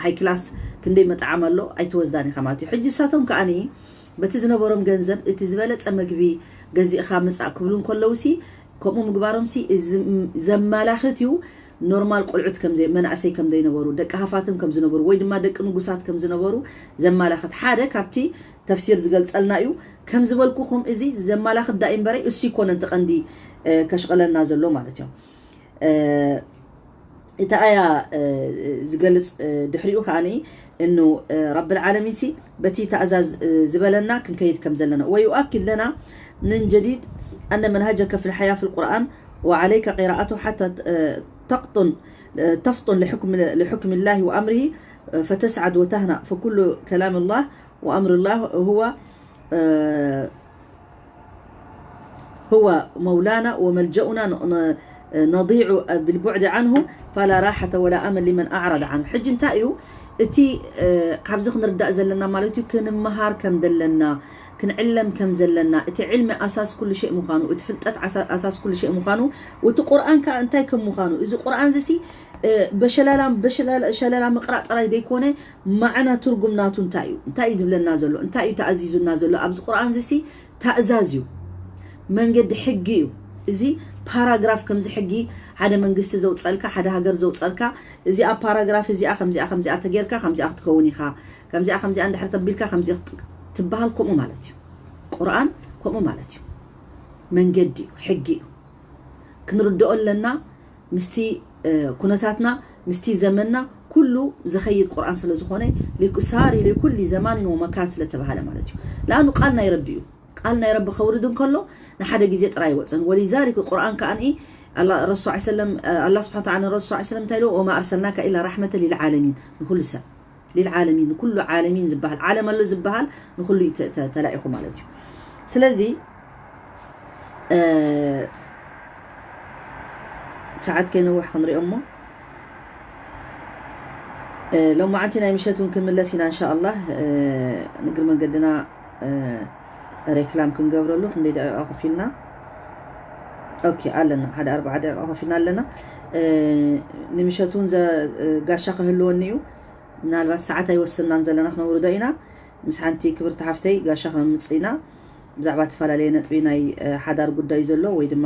ሃይ ክላስ ክንደይ መጥዓም ኣሎ ኣይትወስዳን ኢኻ ማለት እዩ ሕጂ እሳቶም ከዓኒ በቲ ዝነበሮም ገንዘብ እቲ ዝበለፀ መግቢ ገዚእኻ ምፃእ ክብሉ እንከለውሲ ከምኡ ምግባሮምሲ ዘማላኽት እዩ ኖርማል ቆልዑት መናእሰይ ከም ዘይነበሩ ደቂ ሃፋትም ከም ዝነበሩ ወይ ድማ ደቂ ንጉሳት ከም ዝነበሩ ዘማላኽት ሓደ ካብቲ ተፍሲር ዝገልፀልና እዩ ከም ዝበልኩኹም እዚ ዘማላኽት ዳእ እምበረይ እሱ ይኮነ እቲ ቀንዲ ከሽቐለና ዘሎ ማለት እዮም እቲ ኣያ ዝገልፅ ድሕሪኡ ከዓ እኑ ረብል ዓለሚን ሲ በቲ ተእዛዝ ዝበለና ክንከይድ ከም ዘለና ويؤكد لنا من جديد أن منهجك في الحياة في القرآن وعليك قراءته حتى تقطن تفطن لحكم لحكم الله وأمره فتسعد وتهنأ فكل كلام الله وأمر الله هو هو مولانا وملجأنا نضيع بالبعد عنه فلا راحة ولا أمل لمن أعرض عنه ሕጂ እንታይ እዩ እቲ ካብዚ ክንርዳእ ዘለና ማለት እዩ ክንመሃር ከም ዘለና ክንዕለም ከም ዘለና እቲ ዕልሚ ኣሳስ ኩሉ ሸእ ምዃኑ እቲ ፍልጠት ኣሳስ ኩሉ ሸእ ምዃኑ እቲ ቁርኣን ከዓ እንታይ ከም ምዃኑ እዚ ቁርኣን ዝሲ በሸላላ ምቅራእ ጥራይ ዘይኮነ ማዕና ትርጉም ናቱ እንታይ እዩ እንታይ እዩ ዝብለና ዘሎ እንታይ እዩ ተኣዚዙና ዘሎ ኣብዚ ቁርኣን ዝሲ ታእዛዝ እዩ መንገዲ ሕጊ እዩ እዚ ፓራግራፍ ከምዚ ሕጊ ሓደ መንግስቲ ዘውፀልካ ሓደ ሃገር ዘውፀልካ እዚኣ ፓራግራፍ እዚኣ ከምዚኣ ከምዚኣ ተጌርካ ከምዚኣ ክትከውን ኢኻ ከምዚኣ ከምዚኣ እንድሕር ተቢልካ ከምዚ ትበሃል ከምኡ ማለት እዩ ቁርኣን ከምኡ ማለት እዩ መንገዲ እዩ ሕጊ እዩ ክንርድኦ ኣለና ምስቲ ኩነታትና ምስቲ ዘመንና ኩሉ ዝኸይድ ቁርኣን ስለ ዝኾነ ሊኩሳሪ ሊኩሊ ዘማንን ወመካን ስለተባሃለ ማለት እዩ ለኣኑ ቃል ናይ ረቢ እዩ ቃል ናይ ረቢ ከውርድ እንከሎ ንሓደ ግዜ ጥራይ ይወፅን ወሊዛሊክ ቁርኣን ከኣ ረሱ ሰለም ኣላ ስብሓን ተዓላ ረሱ ሰለም እንታይ ኢልዎ ወማ ኣርሰልናካ ኢላ ራሕመተ ሊልዓለሚን ንኩሉ ሰብ ሊልዓለሚን ንኩሉ ዓለሚን ዝበሃል ዓለም ኣሎ ዝበሃል ንኩሉ ተላኢኹ ማለት እዩ ስለዚ ሰዓት ከይነውሕ ክንሪኦ እሞ ሎማዓንቲ ናይ ምሸት እውን ክንምለስ ኢና እንሻ ኣላህ። ንግሪ መንገድና ሬክላም ክንገብረሉ ክንደይ ደቂቃ ኮፍ ኢልና? ኦኬ ኣለና፣ ሓደ ኣርባዓ ደቂቃ ኮፍ ኢልና ኣለና። ንምሸት እውን ጋሻ ክህልወኒ እዩ። ምናልባት ሰዓት ኣይወስናን ዘለና፣ ክነውርዶ ኢና። ምስ ሓንቲ ክብርቲ ሓፍተይ ጋሻ ክነምፅእ ኢና። ብዛዕባ ዝተፈላለየ ነጥቢ ናይ ሓዳር ጉዳይ ዘሎ ወይ ድማ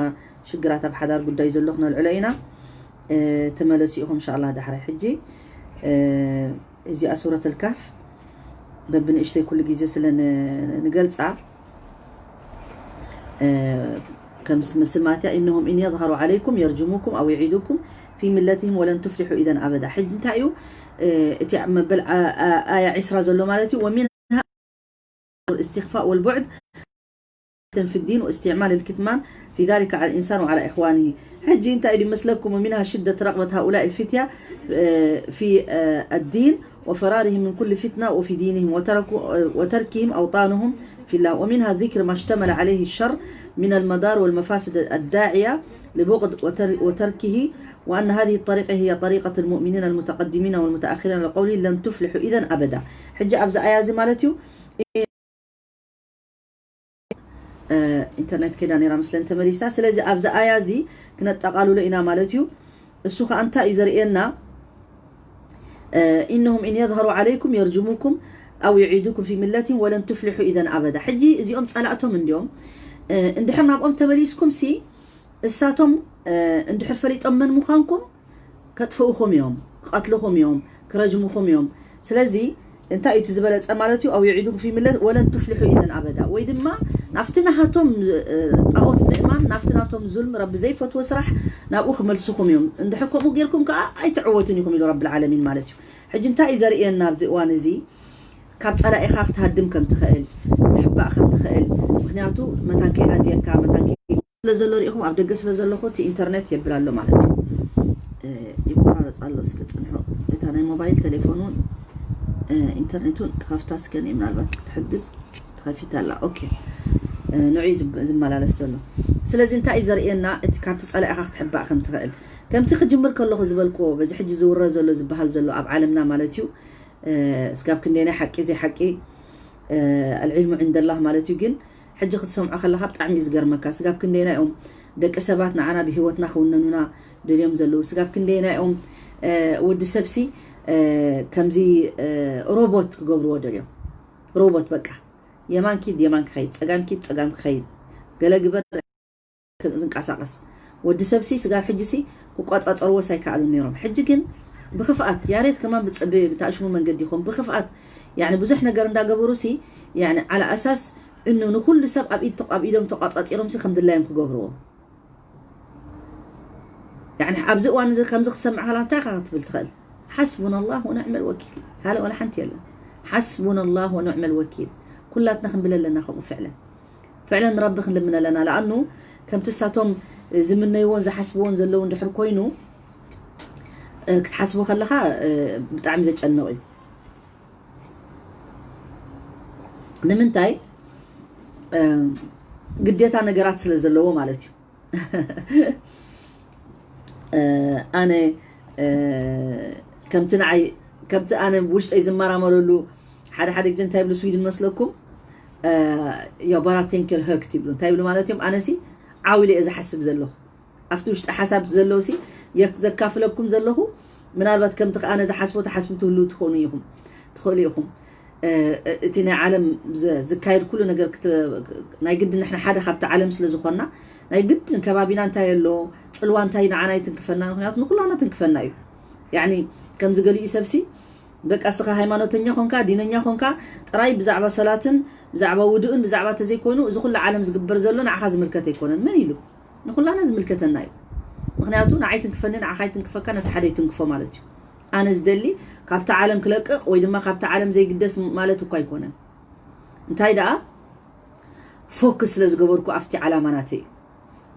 ሽግራት ኣብ ሓዳር ጉዳይ ዘሎ ክነልዕሎ ኢና። ተመለሱ ኢኹም እንሻ ኣላህ ዳሕራይ። ሕጂ እዚኣ ሱረት ልካፍ በብንእሽተይ ኩሉ ግዜ ስለ ንገልፃ ከምዚ ትመስል ማለት እያ። إنهم إن يظهروا عليكم يرجموكم أو يعيدوكم في ملتهم ولن تفلحوا إذا أبدا. ሕጂ እንታይ እዩ እቲ መበል ኣያ ዒስራ ዘሎ ማለት እዩ? ومنها الاستخفاء والبعد في الدين واستعمال الكتمان في ذلك على الإنسان وعلى إخوانه. ሕጂ እንታይ እዩ መስለኩም? ومنها شدة رغبة هؤلاء الفتية في الدين وفرارهم من كل فتنة وفي دينهم وتركوا وتركهم أوطانهم في الله، ومنها ذكر ما اشتمل عليه الشر من المضار والمفاسد الداعية لبغض وتركه، وأن هذه الطريقة هي طريقة المؤمنين المتقدمين والمتأخرين لقوله لن تفلحوا إذا أبدا. ሕጂ ኣብዚ ኣያ እዚ ማለት እዩ ኢንተርኔት ከይዳ ነራ ምስለን ተመሊሳ። ስለዚ ኣብዚ ኣያ እዚ ክነጠቓልሎ ኢና ማለት እዩ። እሱ ከዓ እንታይ እዩ ዘርእየና? إنهم إن يظهروا عليكم يرجموكم أو يعيدوكم في ملتهم ولن تفلحوا إذا أبدا. ሕጂ እዚኦም ጸላእቶም እንዲዮም። እንድሕር ናብኦም ተመሊስኩም ሲ እሳቶም እንድሕር ፈሊጦም መን ምዃንኩም ከጥፍኡኹም እዮም፣ ክቐትልኹም እዮም፣ ክረጅሙኹም እዮም። ስለዚ እንታይ እዩ እቲ ዝበለጸ ማለት እዩ? أو يعيدوكم في ملتهم ولن تفلحوا إذا أبدا። ወይ ድማ ናብቲ ናሃቶም ጣዖት ምእማን፣ ናብቲ ናቶም ዙልም፣ ረቢ ዘይፈትዎ ስራሕ ናብኡ ክመልስኹም እዮም። እንድሕር ከምኡ ጌርኩም ከዓ ኣይትዕወቱን ኢኹም ኢሉ ረብል ዓለሚን ማለት እዩ። ሕጂ እንታይ እዩ ዘርእየና ኣብዚ እዋን እዚ? ካብ ጸላኢኻ ክትሃድም ከም ትኽእል፣ ክትሕባእ ከም ትኽእል። ምክንያቱ መታን ከይኣዝየካ፣ መታን ከይ- ስለ ዘሎ ርኢኹም፣ ኣብ ደገ ስለ ዘለኹ እቲ ኢንተርኔት የብል ኣሎ ማለት እዩ። ይቆራረፅ ኣሎ። እስኪ ፅንሑ። እታ ናይ ሞባይል ቴሌፎን እውን ኢንተርኔት እውን ክኸፍታ እስከ፣ ምናልባት ክትሕግዝ ትኸፊት ኣላ። ኦኬ፣ ንዑ ዝመላለስ ዘሎ። ስለዚ እንታይ እዩ ዘርእየና? እቲ ካብቲ ጸላኢኻ ክትሕባእ ከም ትኽእል፣ ከምቲ ክጅምር ከለኹ ዝበልክዎ፣ በዚ ሕጂ ዝውረ ዘሎ ዝበሃል ዘሎ ኣብ ዓለምና ማለት እዩ። ስጋብ ክንደይናይ ሓቂ ዘይሓቂ ኣልዕልሙ ዕንደላህ ማለት እዩ። ግን ሕጂ ክትሰምዖ ከለኻ ብጣዕሚ እዩ ዝገርመካ። ስጋብ ክንደይና እዮም ደቂ ሰባት ንዓና ብህይወትና ክውነኑና ደልዮም ዘለዉ? ስጋብ ክንደይና እዮም ወዲ ሰብሲ ከምዚ ሮቦት ክገብርዎ ደልዮም? ሮቦት በቃ የማን ኪድ የማን ክኸይድ፣ ጸጋም ኪድ ጸጋም ክኸይድ፣ ገለ ግበር ዝንቀሳቀስ ወዲ ሰብሲ ስጋብ ሕጂ ሲ ክቋጻጸርዎ ሳይከኣሉ ነይሮም። ሕጂ ግን ብክፍኣት ያሬት ከማን ብታሽሙ መንገዲ ይኹም ብክፍኣት ያኒ ብዙሕ ነገር እንዳገበሩ ሲ ያኒ ዓላ ኣሳስ እኑ ንኩሉ ሰብ ኣብ ኢድ ኣብ ኢዶም ተቋጻጺሮም ሲ ከም ድላዮም ክገብርዎ። ያኒ ኣብዚ እዋን እዚ ከምዚ ክሰምዕ ከላ እንታይ ኢኻ ክትብል ትኽእል? ሓስቡና ኣላህ ወንዕመል ወኪል። ካልእ ዋላ ሓንቲ የለን። ሓስቡና ኣላህ ወንዕመል ወኪል። ኩላትና ክንብል ኣለና ከምኡ ፍዕለን። ፍዕለን ንረቢ ክንልምን ኣለና። ለኣኑ ከምቲ እሳቶም ዝምነይዎን ዝሓስብዎን ዘለዉ እንድሕር ኮይኑ ክትሓስቦ ከለኻ ብጣዕሚ ዘጨንቕ እዩ። ንምንታይ? ግዴታ ነገራት ስለ ዘለዎ ማለት እዩ። ኣነ ከምቲ ንዓይ ከምቲ ኣነ ውሽጠይ ዝመራመረሉ ሓደ ሓደ ግዜ እንታይ ይብሉ ስዊድን መስለኩም? ያው ባራ ቴንክር ሀክት ይብሉ። እንታይ ይብሉ ማለት እዮም? ኣነሲ ዓው ኢለ እየ ዝሓስብ ዘለኹ። ኣብቲ ውሽጢ ሓሳብ ዘለውሲ ዘካፍለኩም ዘለኹ። ምናልባት ከምቲ ከኣ ነዚ ሓስቦ ተሓስቡ ትህልው ትኾኑ ኢኹም ትኽእሉ ኢኹም። እቲ ናይ ዓለም ዝካየድ ኩሉ ነገር ናይ ግድን ንሕና ሓደ ካብቲ ዓለም ስለ ዝኾንና ናይ ግድን ከባቢና እንታይ ኣሎ፣ ጽልዋ እንታይ ንዓና ይትንክፈና። ምክንያቱ ንኩላና ትንክፈና እዩ። ያኒ ከምዚ ገሊኡ ሰብሲ በቃ እስኻ ሃይማኖተኛ ኾንካ ዲነኛ ኾንካ ጥራይ ብዛዕባ ሰላትን ብዛዕባ ውዱእን ብዛዕባ ተዘይኮይኑ እዚ ኩሉ ዓለም ዝግበር ዘሎ ንዓኻ ዝምልከት ኣይኮነን። መን ኢሉ? ንኩላና ዝምልከተና እዩ። ምክንያቱ ንዓይ ትንክፈኒ ንዓኻ ይትንክፈካ ነቲ ሓደ ይትንክፎ ማለት እዩ። ኣነ ዝደሊ ካብቲ ዓለም ክለቅቕ ወይ ድማ ካብቲ ዓለም ዘይግደስ ማለት እኳ ኣይኮነን። እንታይ ደኣ ፎክስ ስለ ዝገበርኩ ኣብቲ ዓላማ ናተይ እዩ።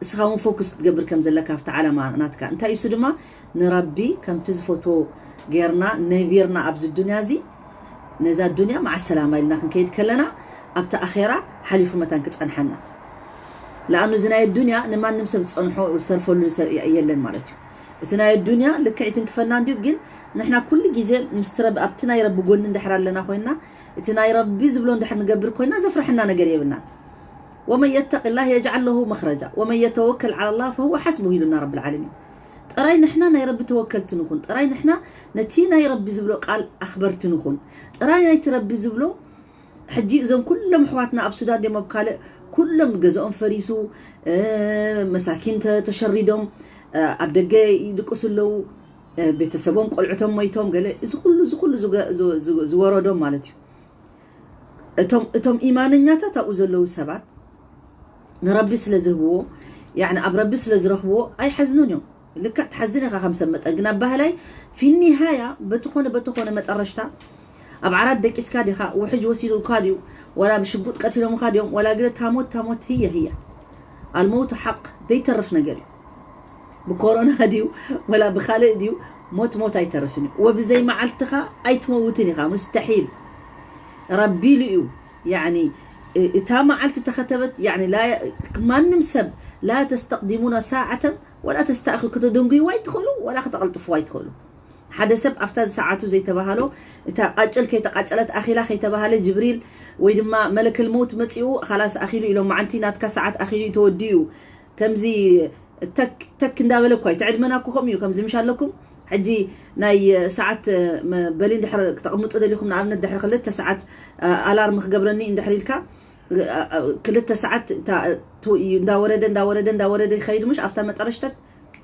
እስኻ እውን ፎክስ ክትገብር ከም ዘለካ ኣብቲ ዓላማ ናትካ እንታይ እሱ ድማ ንረቢ ከምቲ ዝፈትዎ ጌርና ነቢርና ኣብዚ ዱንያ እዚ ነዛ ዱንያ መዓ ሰላማ ኢልና ክንከይድ ከለና ኣብቲ ኣኼራ ሓሊፉ መታን ክጸንሓና። ለኣኑ እዚ ናይ ዱንያ ንማንም ሰብ ዝጸንሖ ዝተርፈሉ ሰብ የለን ማለት እዩ። እቲ ናይ ኣዱንያ ልክዕ ይትንክፈና እንድዩ፣ ግን ንሕና ኩሉ ግዜ ምስቲ ረቢ፣ ኣብቲ ናይ ረቢ ጎኒ እንድሕር ኣለና ኮይንና፣ እቲ ናይ ረቢ ዝብሎ እንድሕር ንገብር ኮይንና፣ ዘፍርሐና ነገር የብልና። "ወመን የተቂ ላህ የጅዓል ለሁ መኽረጃ፣ ወመን የተወከል ዓላ ላህ ፈሁወ ሓስቡሁ" ኢሉና ረብል ዓለሚን። ጥራይ ንሕና ናይ ረቢ ተወከልቲ ንኹን፣ ጥራይ ንሕና ነቲ ናይ ረቢ ዝብሎ ቃል ኣኽበርቲ ንኹን፣ ጥራይ ናይቲ ረቢ ዝብሎ። ሕጂ እዞም ኩሎም ኣሕዋትና ኣብ ሱዳን ድዮም ኣብ ካልእ፣ ኩሎም ገዝኦም ፈሪሱ፣ እ፣ መሳኪን ተ-፣ ተሸሪዶም፣ እ፣ ኣብ ደገ ይድቅሱ ኣለዉ፣ እ፣ ቤተሰቦም ቆልዕቶም ሞይቶም፣ ገለ እዚ ኩሉ፣ እዚ ኩሉ ዝገ-፣ ዝ-፣ ዝ-፣ ዝወረዶም ማለት እዩ። እቶም፣ እቶም ኢማነኛታት ኣብኡ ዘለዉ ሰባት ንረቢ ስለ ዝህብዎ፣ ያዕኒ ኣብ ረቢ ስለ ዝረኽብዎ ኣይሓዝኑን እዮም። ልክዕ ትሓዝን ኢኻ ከም ሰብ መጠን፣ ግን ኣባህላይ ፊኒሃያ በትኾነ በትኾነ መጠረሽታ ኣብ ዓራት ደቂስካ ዲኻ፣ ውሕጅ ወሲዱካ ድዩ፣ ወላ ብሽጉጥ ቀቲሎምኻ ድዮም፣ ወላ ግለ ታሞት ታሞት ህየ ህያ። ኣልመውቱ ሓቅ ዘይተርፍ ነገር እዩ። ብኮሮና ድዩ ወላ ብኻልእ ድዩ፣ ሞት ሞት ኣይተርፍን እዩ። ወብዘይ መዓልትኻ ኣይትመውትን ኢኻ፣ ሙስተሒል። ረቢ ኢሉ እዩ። ያኒ፣ እ-፣ እታ መዓልቲ ተኸተበት፣ ያኒ፣ ላ-፣ ማንም ሰብ ላ ተስተቅዲሙና ሳዓተን ወላ ተስተኣኽሩ፣ ከተደንጉይዋ ኣይትኽእሉ፣ ወላ ከተቐልጥፍዋ ኣይትኽእሉ። ሓደ ሰብ ኣብታ ሰዓቱ ዘይተባሃሎ፣ እታ ቃጭል ከይተቃጨለት፣ ኣኺላ ከይተባሃለ፣ ጅብሪል ወይ ድማ መለከል መውት መጺኡ፣ "ኻላስ ኣኺሉ" ኢሎም፣ "መዓንቲ ናትካ ሰዓት ኣኺሉ እዩ፣ ተወዲኡ እዩ." ከምዚ ተክ፣ ተክ እንዳበለ እኳ እዩ። እቲ ዕድመና እኮ ከምኡ እዩ። ከምዚ ምሽ ኣለኩም፣ ሕጂ ናይ ሰዓት፣ መ-፣ በሊ እንድሕር ክተቕምጡ ደሊኹም፣ ንኣብነት ድሕሪ ክልተ ሰዓት፣ አ-፣ ኣላርም ክገብረኒ እንድሕር ኢልካ፣ አ-፣ አ-፣ ክልተ ሰዓት እታ፣ ቱ-፣ እንዳወረደ፣ እንዳወረደ፣ እንዳወረደ ይኸይድ፣ ምሽ ኣብታ መጠረሽታ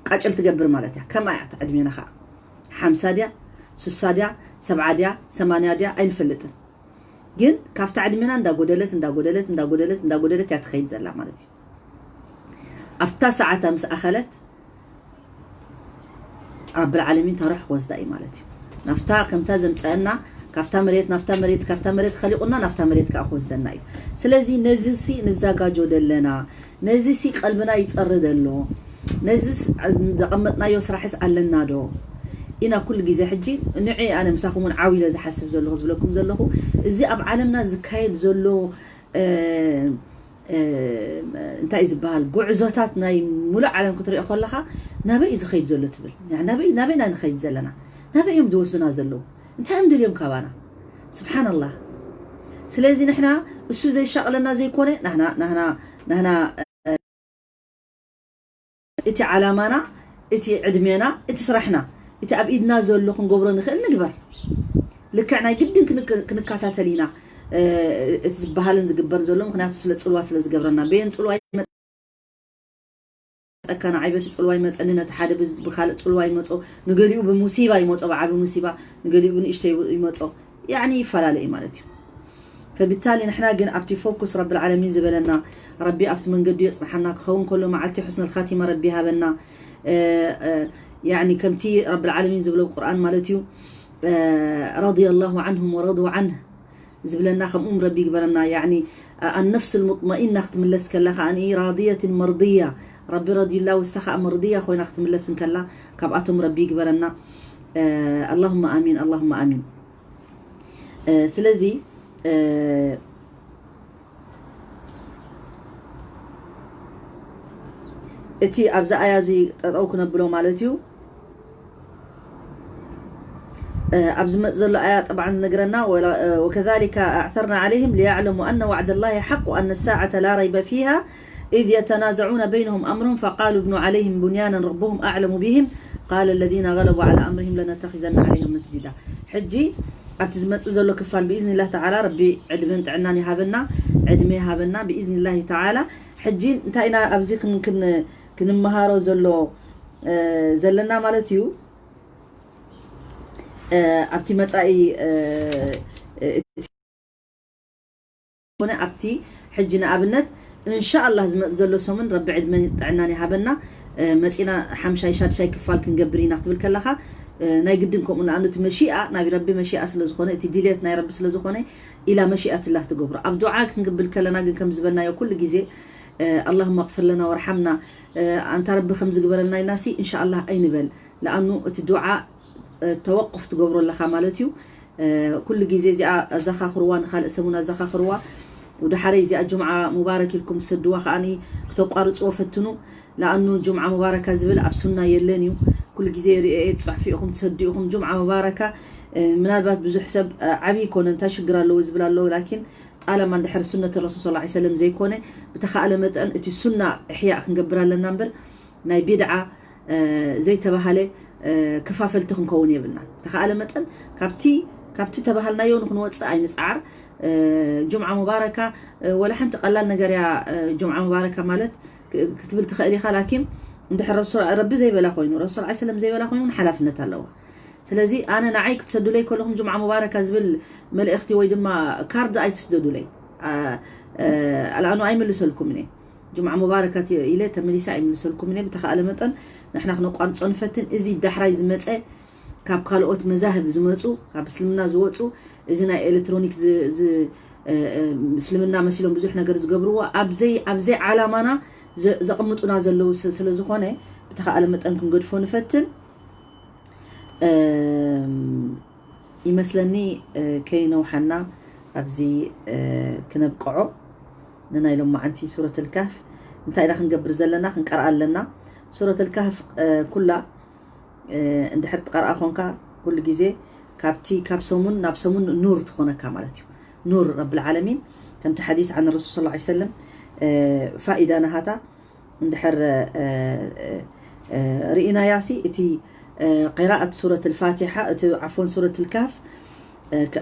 ቃጭል ትገብር ማለት እያ። ከምኣ እያ እታ ዕድሜና ኸዓ። ሓምሳ ድያ፣ ሱሳ ድያ፣ ሰብዓ ድያ፣ ሰማንያ ድያ፣ ኣይንፈልጥን። ግን ካብታ ዕድሜና እንዳጎደለት፣ እንዳጎደለት፣ እንዳጎደለት፣ እንዳጎደለት እያ ትኸይድ ዘላ ማለት እዩ። ኣብታ ሰዓታ ምስ ኣኸለት፣ ረብል ዓለሚን ተራ ክወስዳ እዩ ማለት እዩ። ናብታ ከምታ ዘምፀአና፣ ካብታ መሬት ናብታ መሬት፣ ካብታ መሬት ኸሊቑና ናብታ መሬት ከዓ ክወስደና እዩ። ስለዚ ነዚ ሲ ንዘጋጆ ደለና፣ ነዚ ሲ ቀልብና ይፀሪ ደሎ፣ ነዚ ስ-፣ ዘቐመጥናዮ ስራሕስ ኣለና ዶ? ኢና ኩሉ ግዜ ሕጂ ንዒ ኣነ ምሳኹም እውን ዓው ኢለ ዝሓስብ ዘለኹ ዝብለኩም ዘለኹ፣ እዚ ኣብ ዓለምና ዝካየድ ዘሎ፣ እ፣ እ፣ እንታይ እዩ ዝበሃል፣ ጉዕዞታት ናይ ሙሉእ ዓለም ክትሪኦ ከለኻ፣ ናበይ እዩ ዝኸይድ ዘሎ ትብል። ናበይ፣ ናበይ ኢና ንኸይድ ዘለና? ናበይ እዮም ዝወስዱና ዘለዉ? እንታይ እዮም ደልዮም ካባና? ስብሓንላህ። ስለዚ ንሕና እሱ ዘይሻቕለና ዘይኮነ፣ ናህና፣ ናህና፣ ናህና፣ እ፣ እቲ ዓላማና፣ እቲ ዕድሜና፣ እቲ ስራሕና፣ እቲ ኣብ ኢድና ዘሎ ክንገብሮ ንኽእል ንግበር። ልክዕ ናይ ግድን ክንክ-፣ ክንከታተል ኢና፣ እ፣ እቲ ዝበሃልን ዝግበር ዘሎ፣ ምኽንያቱ ስለ ጽልዋ ስለ ዝገብረና። በየን ጽልዋ ይመጸካ፣ ንዓይ በቲ ጽልዋ ይመጸኒ፣ ነቲ ሓደ ብዝ-፣ ብኻልእ ጽልዋ ይመጾ፣ ንገሊኡ ብሙሲባ ይመጾ፣ ብዓቢ ሙሲባ፣ ንገሊኡ ብንእሽተይ ይመጾ። ያዕኒ ይፈላለ እዩ ማለት እዩ። ፈብታሊ ንሕና ግን ኣብቲ ፎኩስ ረብል ዓለሚን ዝበለና፣ ረቢ ኣብቲ መንገዱ የጽንሓና፣ ክኸውን ከሎ መዓልቲ ሑስነል ኻቲማ ረቢ ይሃበና። እ፣ እ፣ ያዕኒ ከምቲ ረብል ዓለሚን ዝብሎ ቁርኣን ማለት እዩ፣ እ፣ ረዲየ ላሁ ዓንሁም ወረዱ ዓንህ ዝብለና፣ ከምኡም ረቢ ይግበረና። ያዕኒ ኣነፍስ ልሙጥመኢና ክትምለስ ከላ ከኣ ራድየትን መርድያ፣ ረቢ ረድዩላ፣ ውሳ ከኣ መርድያ ኮይና ክትምለስ እንከላ፣ ካብኣቶም ረቢ ይግበረና። እ፣ ኣላሁመ ኣሚን፣ ኣላሁመ ኣሚን። እ፣ ስለዚ፣ እ፣ እቲ ኣብዚ ኣያ እዚ ጠጠው ክነብሎ ማለት እዩ። እ፣ ኣብ ዝመጽእ ዘሎ ኣያ ጠብዓን ዝነግረና፣ ወላ-፣ እ፣ ወከዛሊከ ኣዕተርና ዓለይሂም ሊያዕለሙ ኣነ ዋዕደ ላሂ ሓቅ ወኣነ ሳዓተ ላ ረይበ ፊሃ ኢዝ የተናዘዑነ በይነሁም ኣምረሁም ፈቃሉ ብኑ ዓለይሂም ቡንያነን ረቡሁም ኣዕለሙ ቢሂም ቃለ ለዚነ ገለቡ ዓላ ኣምሪሂም ለነተኺዘነ ዓለይሂም መስጂዳ። ሕጂ ኣብቲ ዝመጽእ ዘሎ ክፋል ብኢዝኒላህ ተዓላ ረቢ ዕድመን ጥዕናን ይሃበና፣ ዕድመ ይሃበና ብኢዝኒላህ ተዓላ። ሕጂ እንታይ ኢና ኣብዚ ክን-፣ ክን-፣ ክንመሃሮ ዘሎ፣ እ፣ ዘለና ማለት እዩ። እ፣ ኣብቲ መጻኢ፣ እ፣ እ፣ ኮነ ኣብቲ ሕጂ ንኣብነት እንሻኣላህ ዝመጽእ ዘሎ ሰሙን ረቢ ዕድመን ጥዕናን ይሃበና። እ፣ መጺና ሓምሻይ ሻድሻይ ክፋል ክንገብር ኢና ክትብል ከለኻ፣ እ፣ ናይ ግድን ከምኡ፣ ንኣኑ እቲ መሺኣ ናይ ረቢ መሺኣ ስለ ዝኾነ፣ እቲ ድሌት ናይ ረቢ ስለ ዝኾነ፣ ኢላ መሺኣትላህ ትገብሮ። ኣብ ዱዓ ክንግብል ከለና ግን ከም ዝበልናዮ ኩሉ ግዜ፣ እ፣ ኣላሁመ ኣግፍር ለና ወርሓምና፣ እ፣ ኣንታ ረቢ ከም ዝግበረልና ኢልና ሲ እንሻኣላህ ኣይንበል። ለኣኑ እቲ ዱዓ፣ እ፣ ተወቁፍ ትገብሮ ኣለኻ ማለት እዩ። እ፣ ኩሉ ግዜ እዚኣ ኣዘኻኽርዋ፣ ንኻልእ ሰሙን ኣዘኻኽርዋ። ወደ ሓረይ እዚኣ ጁምዓ ሙባረክ ኢልኩም ትሰድዋ ከኣኒ ክተቋርጽዎ ፈትኑ። ለኣኑ ጁምዓ ሙባረካ ዝብል ኣብ ሱና የለን እዩ። ኩሉ ግዜ ርእየ ጽሑፍ ኢኹም ትሰዱ ኢኹም። ጁምዓ ሙባረካ። ምናልባት ብዙሕ ሰብ ዓብዪ ይኮነ እንታይ ሽግር ኣለዎ ዝብል ኣለዎ። ላኪን ጣለማ እንድሕር ሱነት ረሱል ስ ሰለም ዘይኮነ፣ ብተኻእለ መጠን እቲ ሱና እሕያእ ክንገብር ኣለና እምበር ናይ ቢድዓ ዘይተባሃለ ክፋፈልቲ ክንከውን የብልናን። ተኻእለ መጠን ካብቲ ካብቲ ተባሃልናዮ ንክንወፅእ ኣይንፅዓር። ጁምዓ ሙባረካ ወላ ሓንቲ ቀላል ነገር እያ። ጁምዓ ሙባረካ ማለት ክትብል ትኽእል ኢኻ። ላኪን እንድሕር ረሱል ረቢ ዘይበላ ኮይኑ፣ ረሱል ስ ሰለም ዘይበላ ኮይኑ ሓላፍነት ኣለዋ። ስለዚ ኣነ ንዓይ ክትሰዱለይ ከለኹም ጁምዓ ሙባረካ ዝብል መልእኽቲ ወይ ድማ ካርድ ኣይትስደዱለይ። ኣልኣኑ ኣይምልሰልኩምን እየ። ጁምዓ ሙባረካ ኢለ ተመሊሰ ኣይምልሰልኩምን እየ። ብተኻእለ መጠን ንሕና ክነቋርጾ ንፈትን። እዚ ዳሕራይ ዝመጸ ካብ ካልኦት መዛህብ ዝመጹ፣ ካብ እስልምና ዝወጹ፣ እዚ ናይ ኤሌክትሮኒክ ዝ- ዝ- እስልምና መሲሎም ብዙሕ ነገር ዝገብርዎ ኣብዘይ ኣብዘይ ዓላማና ዘ- ዘቕምጡና ዘለዉ ስ- ስለ ዝኾነ ብተኻእለ መጠን ክንገድፎ ንፈትን። ይመስለኒ ከይነውሓና ኣብዚ ክነብቅዖ ንናይ ሎማዓንቲ ሱረት ልካህፍ እንታይ ኢና ክንገብር ዘለና? ክንቀርኣ ኣለና። ሱረት ልካህፍ ኩላ እንድሕር ትቀርኣ ኮንካ ኩሉ ግዜ ካብቲ ካብ ሰሙን ናብ ሰሙን ኑር ትኾነካ ማለት እዩ። ኑር ረብል ዓለሚን ከምቲ ሓዲስ ዓን ረሱል ስ ሰለም ፋኢዳ ናሃታ እንድሕር ርኢናያ ሲ እቲ ቂራኣት ሱረት ልፋቲሓ እቲ ዓፎን ሱረት ልካፍ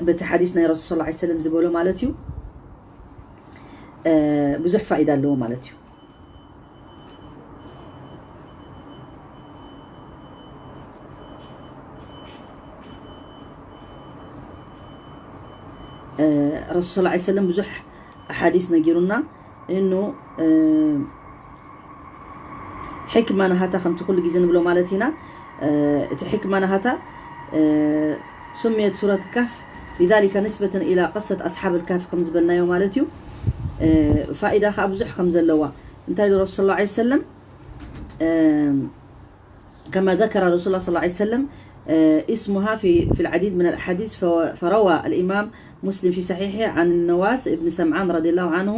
በቲ ሓዲስ ናይ ረሱል ስ ሰለም ዝበሎ ማለት እዩ ብዙሕ ፋኢዳ ኣለዎ ማለት እዩ። ረሱል ስ ሰለም ብዙሕ ሓዲስ ነጊሩና እኑ ሕክማ ናሃታ ከምቲ ኩሉ ግዜ ንብሎ ማለት ኢና። እቲ ሕክማ ናሃታ ስምየት ሱረት ካፍ ذلك نسبة إلى قصة أصحاب الكهف ከም ዝበልናዮ ማለት እዩ። ፋኢዳ ከዓ ብዙሕ ከም ዘለዋ እንታይ ኢሉ ረሱል ስ ሰለም كما ذكر رسول الله صلى الله عليه وسلم اسمها في في العديد من الأحاديث فروى الإمام مسلم في صحيحه عن النواس بن سمعان رضي الله عنه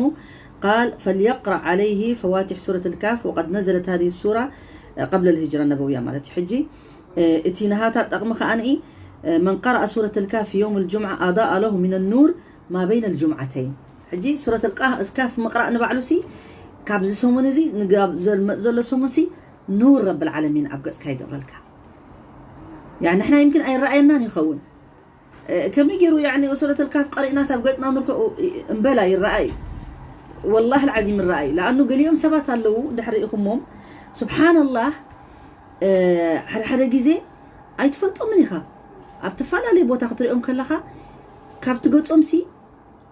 قال فليقرأ عليه فواتح سورة الكهف وقد نزلت هذه السورة قبل الهجرة النبوية ማለት ሕጂ እቲ ናሃታ ጠቕሚ ከኣ من قرأ سورة الكهف يوم الجمعة أضاء له من النور ما بين الجمعتين ሕጂ ሱረት ልካፍ ምቕራእ ንባዕሉ ሲ ካብዚ ሰሙን እዚ ንጋብ ዘልመፅ ዘሎ ሰሙን ሲ ኑር ረብል ዓለሚን ኣብ ገፅካ ይገብረልካ። ያ ንሕና ይምክን ኣይረኣየናን ይኸውን ከመይ ገይሩ ያ ሱረት ልካፍ ቀሪእናስ ኣብ ገፅና ንርከ እምበላ ይረኣይ ወላሂ ልዓዚም ይረኣይ። ለኣኑ ገሊኦም ሰባት ኣለዉ እንድሕር ርኢኹሞም ስብሓንላህ ሓደ ሓደ ግዜ ኣይትፈልጦምን ኢኻ። ኣብ ተፈላለየ ቦታ ክትሪኦም ከለኻ ካብቲ ገጾም ሲ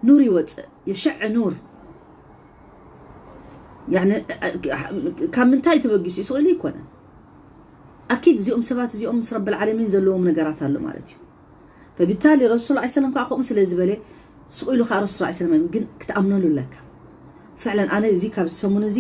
ኑር ይወፅእ የሸዕ ኑር ካብ ምንታይ ተበጊሱ ይስእሉ ይኮነ ኣኪድ እዚኦም ሰባት እዚኦም ምስ ረብል ዓለሚን ዘለዎም ነገራት ኣሎ ማለት እዩ። ፈቢታሊ ረሱል ስ ሰለም ከዓ ከምኡ ስለ ዝበለ ስቕ ኢሉ ከዓ ረሱል ስ ሰለም ግን ክትኣምነሉ ኣለካ። ፍዕለን ኣነ እዚ ካብ ሰሙን እዚ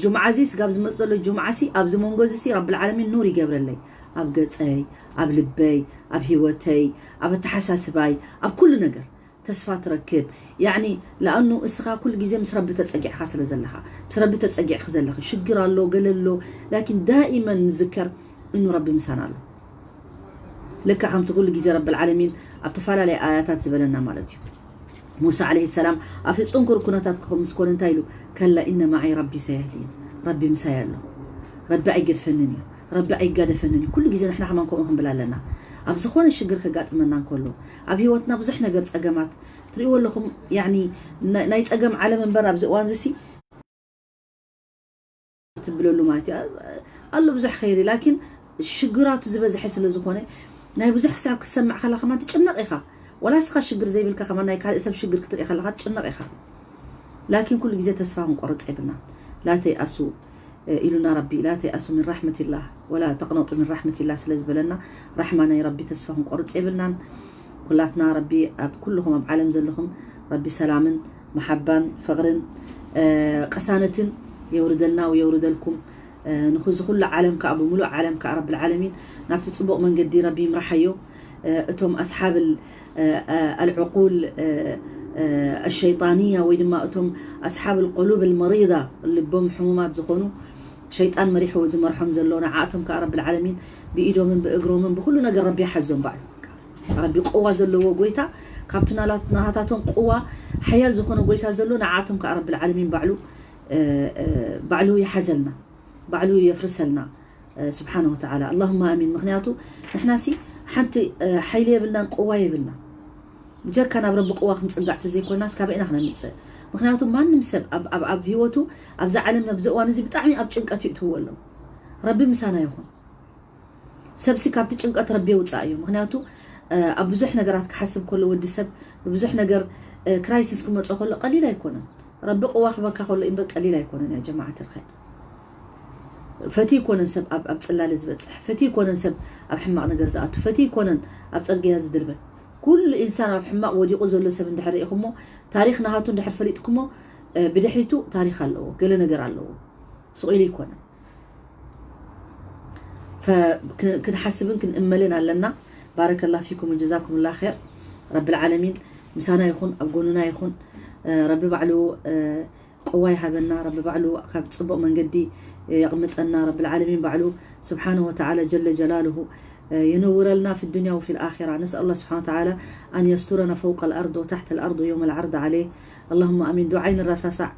ጅምዓ እዚ ስጋብ ዝመፅ ዘሎ ጅምዓ ሲ ኣብዚ መንጎ እዚ ሲ ረብል ዓለሚን ኑር ይገብረለይ ኣብ ገፀይ ኣብ ልበይ ኣብ ህይወተይ ኣብ ኣተሓሳስባይ ኣብ ኩሉ ነገር ተስፋ ትረክብ ያዕኒ ለኣኑ እስኻ ኩሉ ግዜ ምስ ረቢ ተፀጊዕኻ ስለ ዘለኻ ምስ ረቢ ተፀጊዕኺ ዘለኺ ሽግር ኣሎ ገለ ኣሎ ላኪን ዳኢመን ንዝከር እኑ ረቢ ምሳና ኣሎ። ልክዕ ከምቲ ኩሉ ግዜ ረብል ዓለሚን ኣብ ተፈላለየ ኣያታት ዝበለና ማለት እዩ። ሙሳ ዓለይሂ ሰላም ኣብቲ ፅንኩር ኩነታት ክኾ- ምስ ኮነ እንታይ ኢሉ? ከላ ኢነ ማዓይ ረቢ ሰየህዲን። ረቢ ምሳይ ኣሎ። ረቢ ኣይገድፈንን እዩ። ረቢ ኣይጋደፈንን እዩ። ኩሉ ግዜ ንሕና ከማን ከምኡ ክንብል ኣለና። ኣብ ዝኾነ ሽግር ከጋጥመና እንከሎ ኣብ ህይወትና ብዙሕ ነገር ፀገማት ትሪእዎ ኣለኹም። ያኒ ናይ- ናይ ፀገም ዓለም እምበር ኣብዚ እዋን እዚ ትብለሉ ማለት እዩ ኣሎ ብዙሕ ኸይሪ ላኪን ሽግራቱ ዝበዝሐ ስለ ዝኾነ ናይ ብዙሕ ሰብ ክትሰምዕ ከላ ከማን ትጭነቕ ኢኻ። ወላ እስኻ ሽግር ዘይብልካ ከማን ናይ ካልእ ሰብ ሽግር ክትርኢ ከለኻ ትጭነቕ ኢኻ። ላኪን ኩሉ ግዜ ተስፋ ክንቆርፅ የብልናን። ላ ተይኣሱ ኢሉና ረቢ ላ ተይኣሱ ምን ራሕመትላህ ወላ ተቅነጡ ምን ራሕመትላህ ስለ ዝበለና ራሕማ ናይ ረቢ ተስፋ ክንቆርፅ የብልናን። ኩላትና ረቢ ኣብ ኩልኹም ኣብ ዓለም ዘለኹም ረቢ ሰላምን መሓባን ፍቕርን ቅሳነትን የውርደልና ወየውርደልኩም። ንዚ ኩሉ ዓለም ከዓ ብምሉእ ዓለም ከዓ ረብል ዓለሚን ናብቲ ፅቡቕ መንገዲ ረቢ ይምርሓዮ። እቶም ኣስሓብ ኣልዕቁል ኣሸይጣንያ ወይ ድማ እቶም ኣስሓብ ልቁሉብ ልመሪዳ ልቦም ሕሙማት ዝኾኑ ሸይጣን መሪሑ ዝመርሖም ዘሎ ንዓኣቶም ከዓ ረብል ዓለሚን ብኢዶምን ብእግሮምን ብኩሉ ነገር ረቢ ይሓዞም ባዕሉ። ረቢ ቅዋ ዘለዎ ጎይታ ካብቲ ናላት ናሃታቶም ቅዋ ሓያል ዝኾነ ጎይታ ዘሎ ንዓኣቶም ከዓ ረብል ዓለሚን ባዕሉ እ፣ እ፣ ባዕሉ ይሓዘልና ባዕሉ የፍርሰልና እ፣ ስብሓነ ወተዓላ ኣላሁማ ኣሚን። ምክንያቱ ንሕናሲ ሓንቲ እ፣ ሓይሊ የብልናን ቅዋ የብልና ብጀካ ናብ ረቢ ቅዋ ክንፅጋዕ ተዘይኮናስ ካበይ ኢና ክነምፅእ? ምክንያቱ ማንም ሰብ ኣብ ኣብ ኣብ ህይወቱ ኣብዛ ዓለም ኣብዚ እዋን እዚ ብጣዕሚ ኣብ ጭንቀት ይእትውዎ ኣለዉ። ረቢ ምሳና ይኹን። ሰብሲ ካብቲ ጭንቀት ረቢ የውፅኣ እዩ። ምክንያቱ እ፣ ኣብ ብዙሕ ነገራት ክሓስብ ከሎ ወዲ ሰብ ብብዙሕ ነገር እ፣ ክራይሲስ ክመፅኦ ከሎ ቀሊል ኣይኮነን። ረቢ ቅዋ ክበካ ከሎ እምበር ቀሊል ኣይኮነን። ያ ጀማዓት ልኸይር ፈቲ ይኮነን ሰብ ኣብ ኣብ ፅላለ ዝበፅሕ ፈቲ ይኮነን ሰብ ኣብ ሕማቕ ነገር ዝኣቱ ፈቲ ይኮነን ኣብ ፅርግያ ዝድርበ ኩሉ ኢንሳን ኣብ ሕማቕ ወዲቑ ዘሎ ሰብ እንድሕር ርኢኹሞ ታሪኽ ናሃቱ እንድሕር ፈሊጥኩሞ እ፣ ብድሕሪቱ ታሪኽ ኣለዎ ገለ ነገር ኣለዎ ስቕ ኢሉ ይኮነን ፈ- ክ- ክንሓስብን ክንእመልን ኣለና ባረከላ ፊኩም ጀዛኩም ላ ር ረቢ ልዓለሚን ምሳና ይኹን ኣብ ጎንና ይኹን እ፣ ረቢ ባዕሉ እ፣ ቅዋ ይሃበና ረቢ ባዕሉ ካብ ፅቡቕ መንገዲ የቕምጠና ረቢ ልዓለሚን ባዕሉ ስብሓነ ወተዓላ ጀለ ጀላልሁ የነውረልና في الدنيا وفي الآخرة نسأل الله سبحانه وتعالى أن يسترنا فوق الأرض وتحت الأرض يوم العرض عليه اللهم آمين ዱዓ ይንረሳሳዕ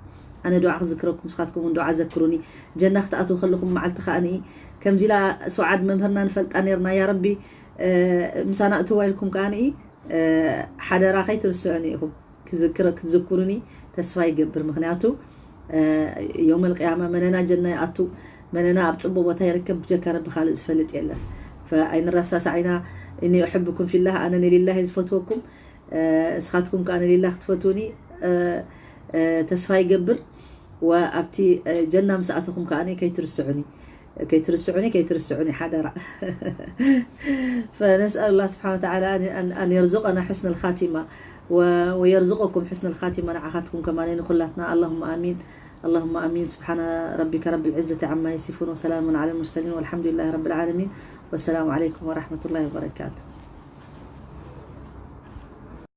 ኣነ ዱዓ ክዝክረኩም ስኻትኩም እውን ዱዓ ዘክሩኒ ጀና ክትኣትው ከለኹም መዓልቲ ከኣ ንኢ ከምዚ ኢላ ስውዓድ መምህርና ንፈልጣ ነርና ያ ረቢ ምሳና እትዋ ኢልኩም ከኣ ንኢ ሓደራ ከይትርስዑኒ ኢኹም ክትዝክሩኒ ተስፋ ይገብር ምክንያቱ ዮም ልቅያማ መነና ጀና ይኣቱ መነና ኣብ ፅቡቅ ቦታ ይርከብ ብጀካ ረቢ ካልእ ዝፈልጥ የለን ኣይንረሳሳዕ ኢና እኒ እሕብኩም ፊላህ ኣነ ንሊላህ ዝፈትወኩም እስኻትኩም ከዓ ንሊላህ ክትፈትውኒ ተስፋ ይገብር ወኣብቲ ጀና ምስ ኣተኹም ከዓ ከይትርስዑኒ ከይትርስዑኒ ከይትርስዑኒ ሓደራ فنسأل الله سبحانه وتعالى أن يرزقنا حسن الخاتمة ويرزقكم حسن الخاتمة نعخاتكم كمان نخلاتنا اللهم آمين اللهم آمين سبحان ربك رب العزة عما يصفون وسلام على المرسلين والحمد لله رب العالمين والسلام عليكم ورحمة الله وبركاته